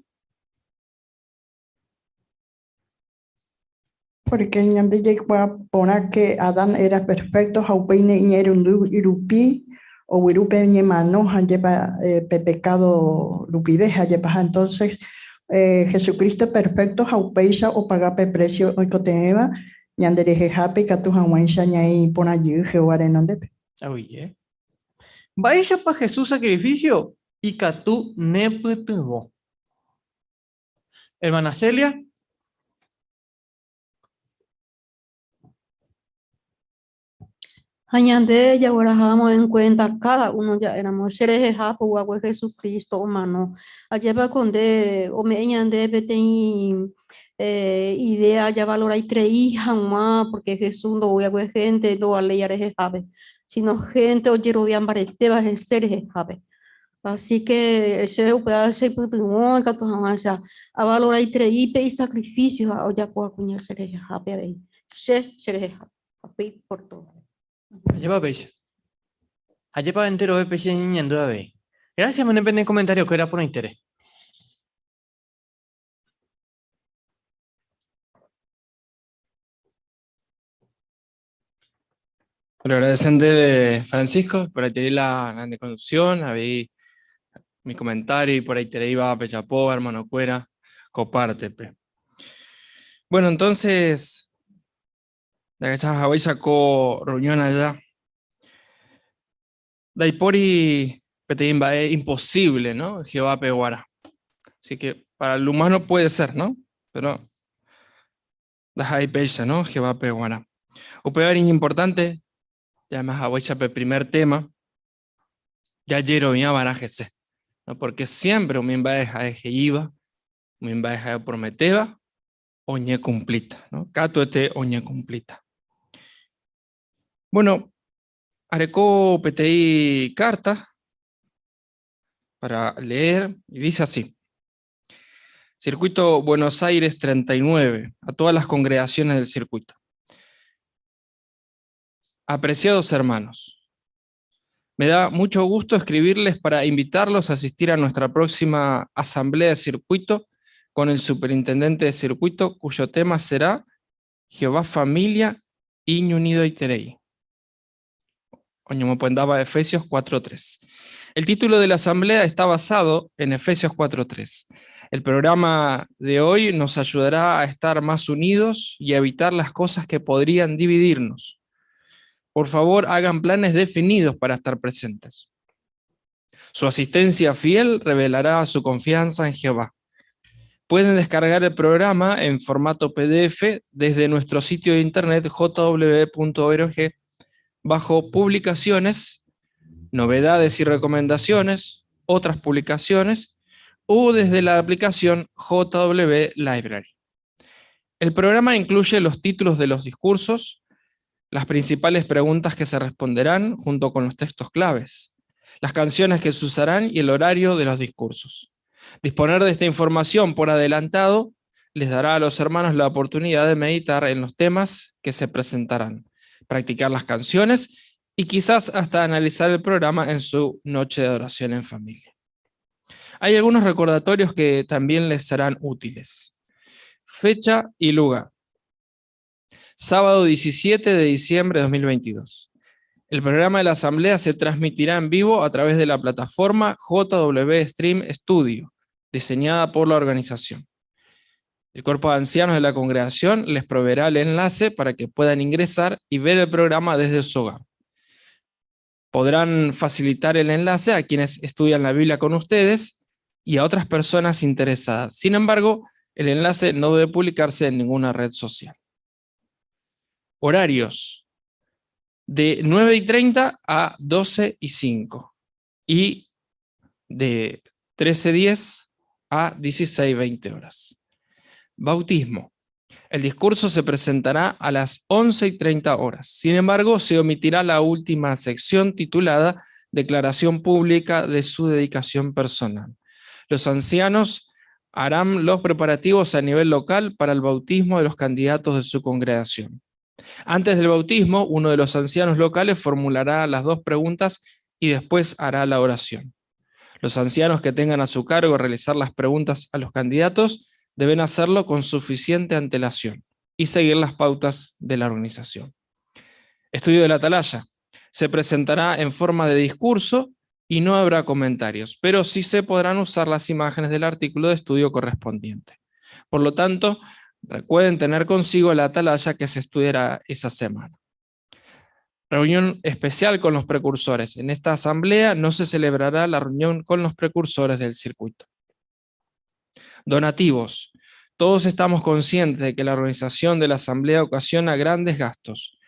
Pórke ñande jaikuaa porã ke Adán éra perfékto ha upéi ne'iñe'ẽrendu rupi ogueru pe ñemano ha jepa pe pekádo rupive ha jepa ha entónses Jesucristo perfékto ha upéicha opaga pe présio oikotevẽva ñanderehehápe ikatu hag̃uáicha ñaĩ porã jey Jehová renondépe. Aguyje. Mba'éichapa Jesús sakrifísio ikatu nepytyvõ? Hermana Celia. Ha ñande jagueraháramo en cuenta cada uno ja'éramo che rehehápe oguapy Jesucristo omano. Ajépa ko nde ome'ẽ ñande peteĩ idea javaloraiterei hag̃ua porque Jesús ndoúi va'ekue gente ndovaléi rehehápe, sino gente ojerovia mbaretéva hese rehehápe. Así que che upéva cheipytyvõ ikatu hag̃uáicha avaloraiterei pe isacrificio ha ojapo akuña che rehehápe avei. Che cherehehápe. Ha upéi por todo. Ajépa péicha. Ajépa enterove péicha ñañeñandu avei. Gracias mane pene comentario kuéra porãitére. Bueno, agradecen de Francisco por ahí te la, la conducción, ahí mi comentario y por ahí te iba a Pechapó, hermano Cuera, copártepe. Bueno, entonces, la que sacó reunión allá. Daipori peteĩ mba'e imposible, ¿no? Jehová peguara. Así que para el humano puede ser, ¿no? Pero ndaha'éi péicha, ¿no? Jehová peguara. Upéva importante, ya más pe primer tema, jajeroviava'erã hese, ¿no? Porque siempre umi mba'e ha'e he'íva, umi mba'e ha'e oprometéva, oñecumplíta, ¿no? Katuete oñecumplíta. Bueno, areko peteĩ carta para leer y dice así. Circuito Buenos Aires 39, a todas las congregaciones del circuito. Apreciados hermanos, me da mucho gusto escribirles para invitarlos a asistir a nuestra próxima asamblea de circuito con el superintendente de circuito, cuyo tema será Jehová Familia Iñunido Iterei. Oñomopendaba Efesios 4.3. El título de la asamblea está basado en Efesios 4.3. El programa de hoy nos ayudará a estar más unidos y a evitar las cosas que podrían dividirnos. Por favor, hagan planes definidos para estar presentes. Su asistencia fiel revelará su confianza en Jehová. Pueden descargar el programa en formato PDF desde nuestro sitio de internet jw.org bajo publicaciones, novedades y recomendaciones, otras publicaciones o desde la aplicación JW Library. El programa incluye los títulos de los discursos, las principales preguntas que se responderán junto con los textos claves, las canciones que se usarán y el horario de los discursos. Disponer de esta información por adelantado les dará a los hermanos la oportunidad de meditar en los temas que se presentarán, practicar las canciones y quizás hasta analizar el programa en su noche de adoración en familia. Hay algunos recordatorios que también les serán útiles. Fecha y lugar. Sábado 17 de diciembre de 2022. El programa de la asamblea se transmitirá en vivo a través de la plataforma JW Stream Studio, diseñada por la organización. El cuerpo de ancianos de la congregación les proveerá el enlace para que puedan ingresar y ver el programa desde su hogar. Podrán facilitar el enlace a quienes estudian la Biblia con ustedes y a otras personas interesadas. Sin embargo, el enlace no debe publicarse en ninguna red social. Horarios. De 9:30 a 12:05 y de 13:10 a 16:20 horas. Bautismo. El discurso se presentará a las 11:30 horas. Sin embargo, se omitirá la última sección titulada Declaración Pública de su dedicación personal. Los ancianos harán los preparativos a nivel local para el bautismo de los candidatos de su congregación. Antes del bautismo, uno de los ancianos locales formulará las dos preguntas y después hará la oración. Los ancianos que tengan a su cargo realizar las preguntas a los candidatos deben hacerlo con suficiente antelación y seguir las pautas de la organización. Estudio de la Atalaya. Se presentará en forma de discurso y no habrá comentarios, pero sí se podrán usar las imágenes del artículo de estudio correspondiente. Por lo tanto, recuerden tener consigo la atalaya que se estudiará esa semana. Reunión especial con los precursores. En esta asamblea no se celebrará la reunión con los precursores del circuito. Donativos. Todos estamos conscientes de que la organización de la asamblea ocasiona grandes gastos.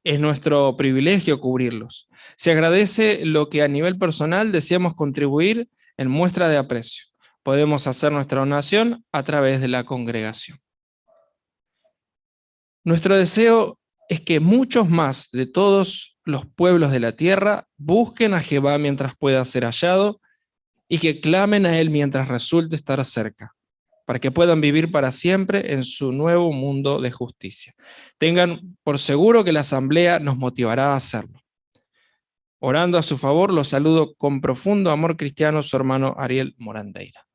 Es nuestro privilegio cubrirlos. Se agradece lo que a nivel personal deseamos contribuir en muestra de aprecio. Podemos hacer nuestra donación a través de la congregación. Nuestro deseo es que muchos más de todos los pueblos de la tierra busquen a Jehová mientras pueda ser hallado y que clamen a Él mientras resulte estar cerca, para que puedan vivir para siempre en su nuevo mundo de justicia. Tengan por seguro que la asamblea nos motivará a hacerlo. Orando a su favor, los saludo con profundo amor cristiano, su hermano Ariel Morandeira.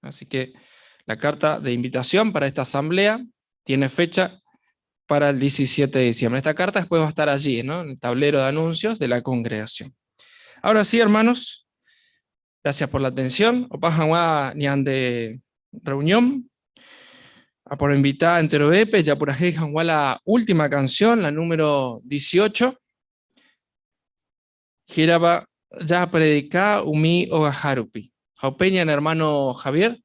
Así que la carta de invitación para esta asamblea tiene fecha para el 17 de diciembre. Esta carta después va a estar allí, ¿no? En el tablero de anuncios de la congregación. Ahora sí, hermanos, gracias por la atención. Opa de reunión. A por invitar a Enterobepe, ya por ahí la última canción, la número 18. Giraba ya predicar umi ogaharupi. Jaupeña, hermano Javier.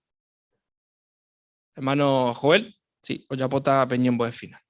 Hermano Joel. Sí, Oyapota Peñón final.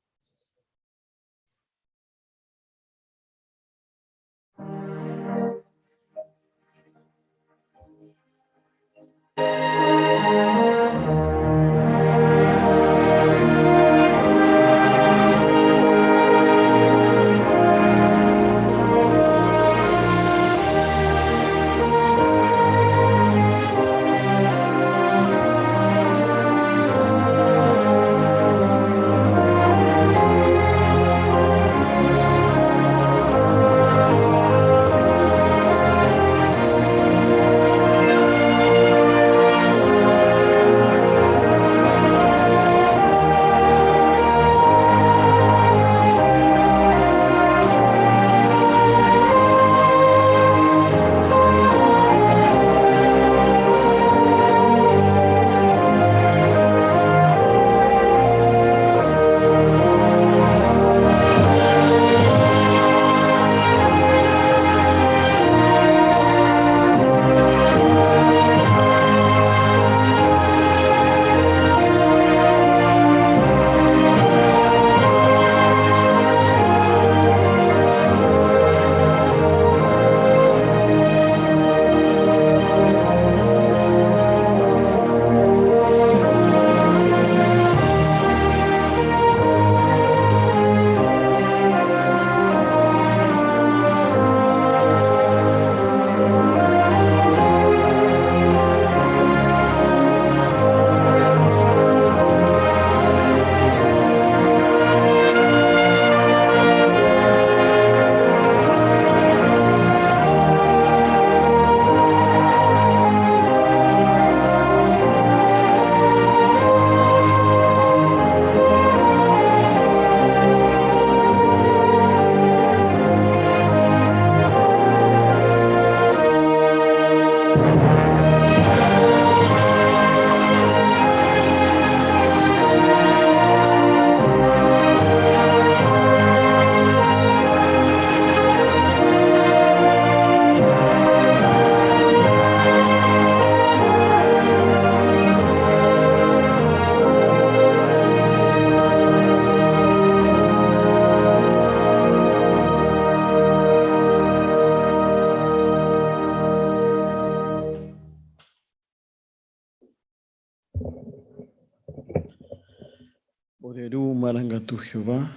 Ore Ru marangatu Jehová,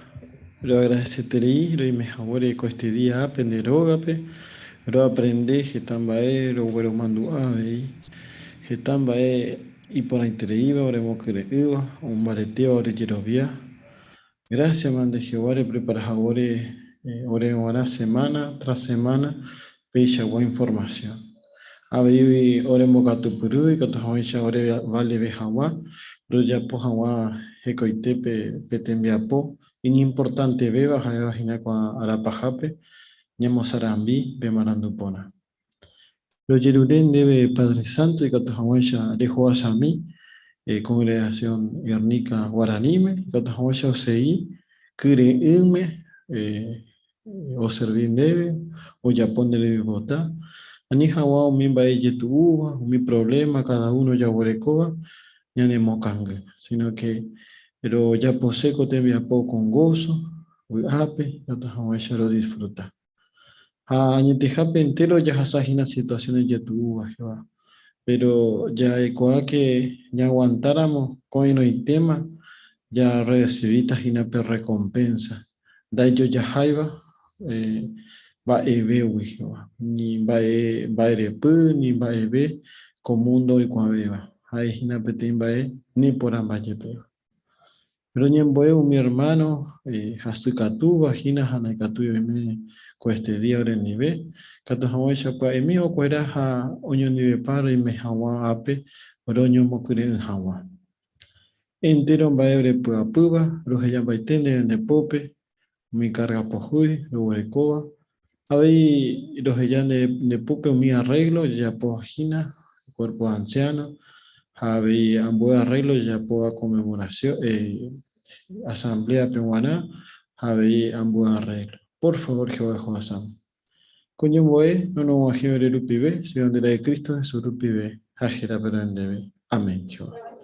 roagradecerei, roimejawére ko este día pende rógape, roaprende heta mba'e rogueromandu'a avei, heta mba'e iporãitereíva oremokyre'ỹva, omombaretéva orejerovia. Gracias, mande Jehová, repreparahaguére ore g̃uarã semana tras semana peichagua información. Avei orembokatupyry ikatu hag̃uáicha ore valeve hag̃ua rojapo hag̃ua hekoitépe pe tembiapo iñimportantevéva ha'éva hína ko'ã arapahápe ñamosarambi pe marandu porã. Rojerure ndéve Padre Santo ikatu hag̃uáicha reho'asami congregación Guernica Guaraníme ikatu hag̃uáicha osegi kyre'ỹme oservi ndéve, ojapo nde rembipota, ani hag̃ua umi mba'e ijetu'úva, umi problema cada uno jaguerekóva ñanemokangy, sino que rojapose ko tembiapo con gozo, vy'ápe, ikatu hag̃uáicha rodisfruta. Ha añetehápe entero jahasa hína situación ijetu'úva Jehová, pero jaikuaa que ñaaguantáramo ko'ẽrõitéma jarecibíta hína pe recompensa ndaijojaháiva mba'evégui Jehová, ni mba'e mba'erepy, ni mba'eve. Ko mundo oikuaavéva, ha'e hína peteĩ mba'e neporãmba jepéva. Roñembo'e umi hermano hasykatúva hína ha ndaikatúi oime ko este día orendive, katu hag̃uáicha pya'emi okuera ha oñondivepa roime hag̃ua ápe roñomokyre'ỹ hag̃ua. Entéro mba'e orepy'apýva rohejambaite ndéve nde pópe, umi kárga pohýi roguerekóva, avei roheja nde pópe umi arréglo ojejapóva hína cuerpo de anciano ha avei ambue arréglo ojejapóva conmemoración, asambléape g̃uarã ha avei ambue arréglo. Por favor, Jehová ehovasami. Ko ñembo'e ronoguahẽ ore rupive, che nde Ra'y Cristo Jesús rupive, ha hérape ro'e ndéve. Amén. Jehová.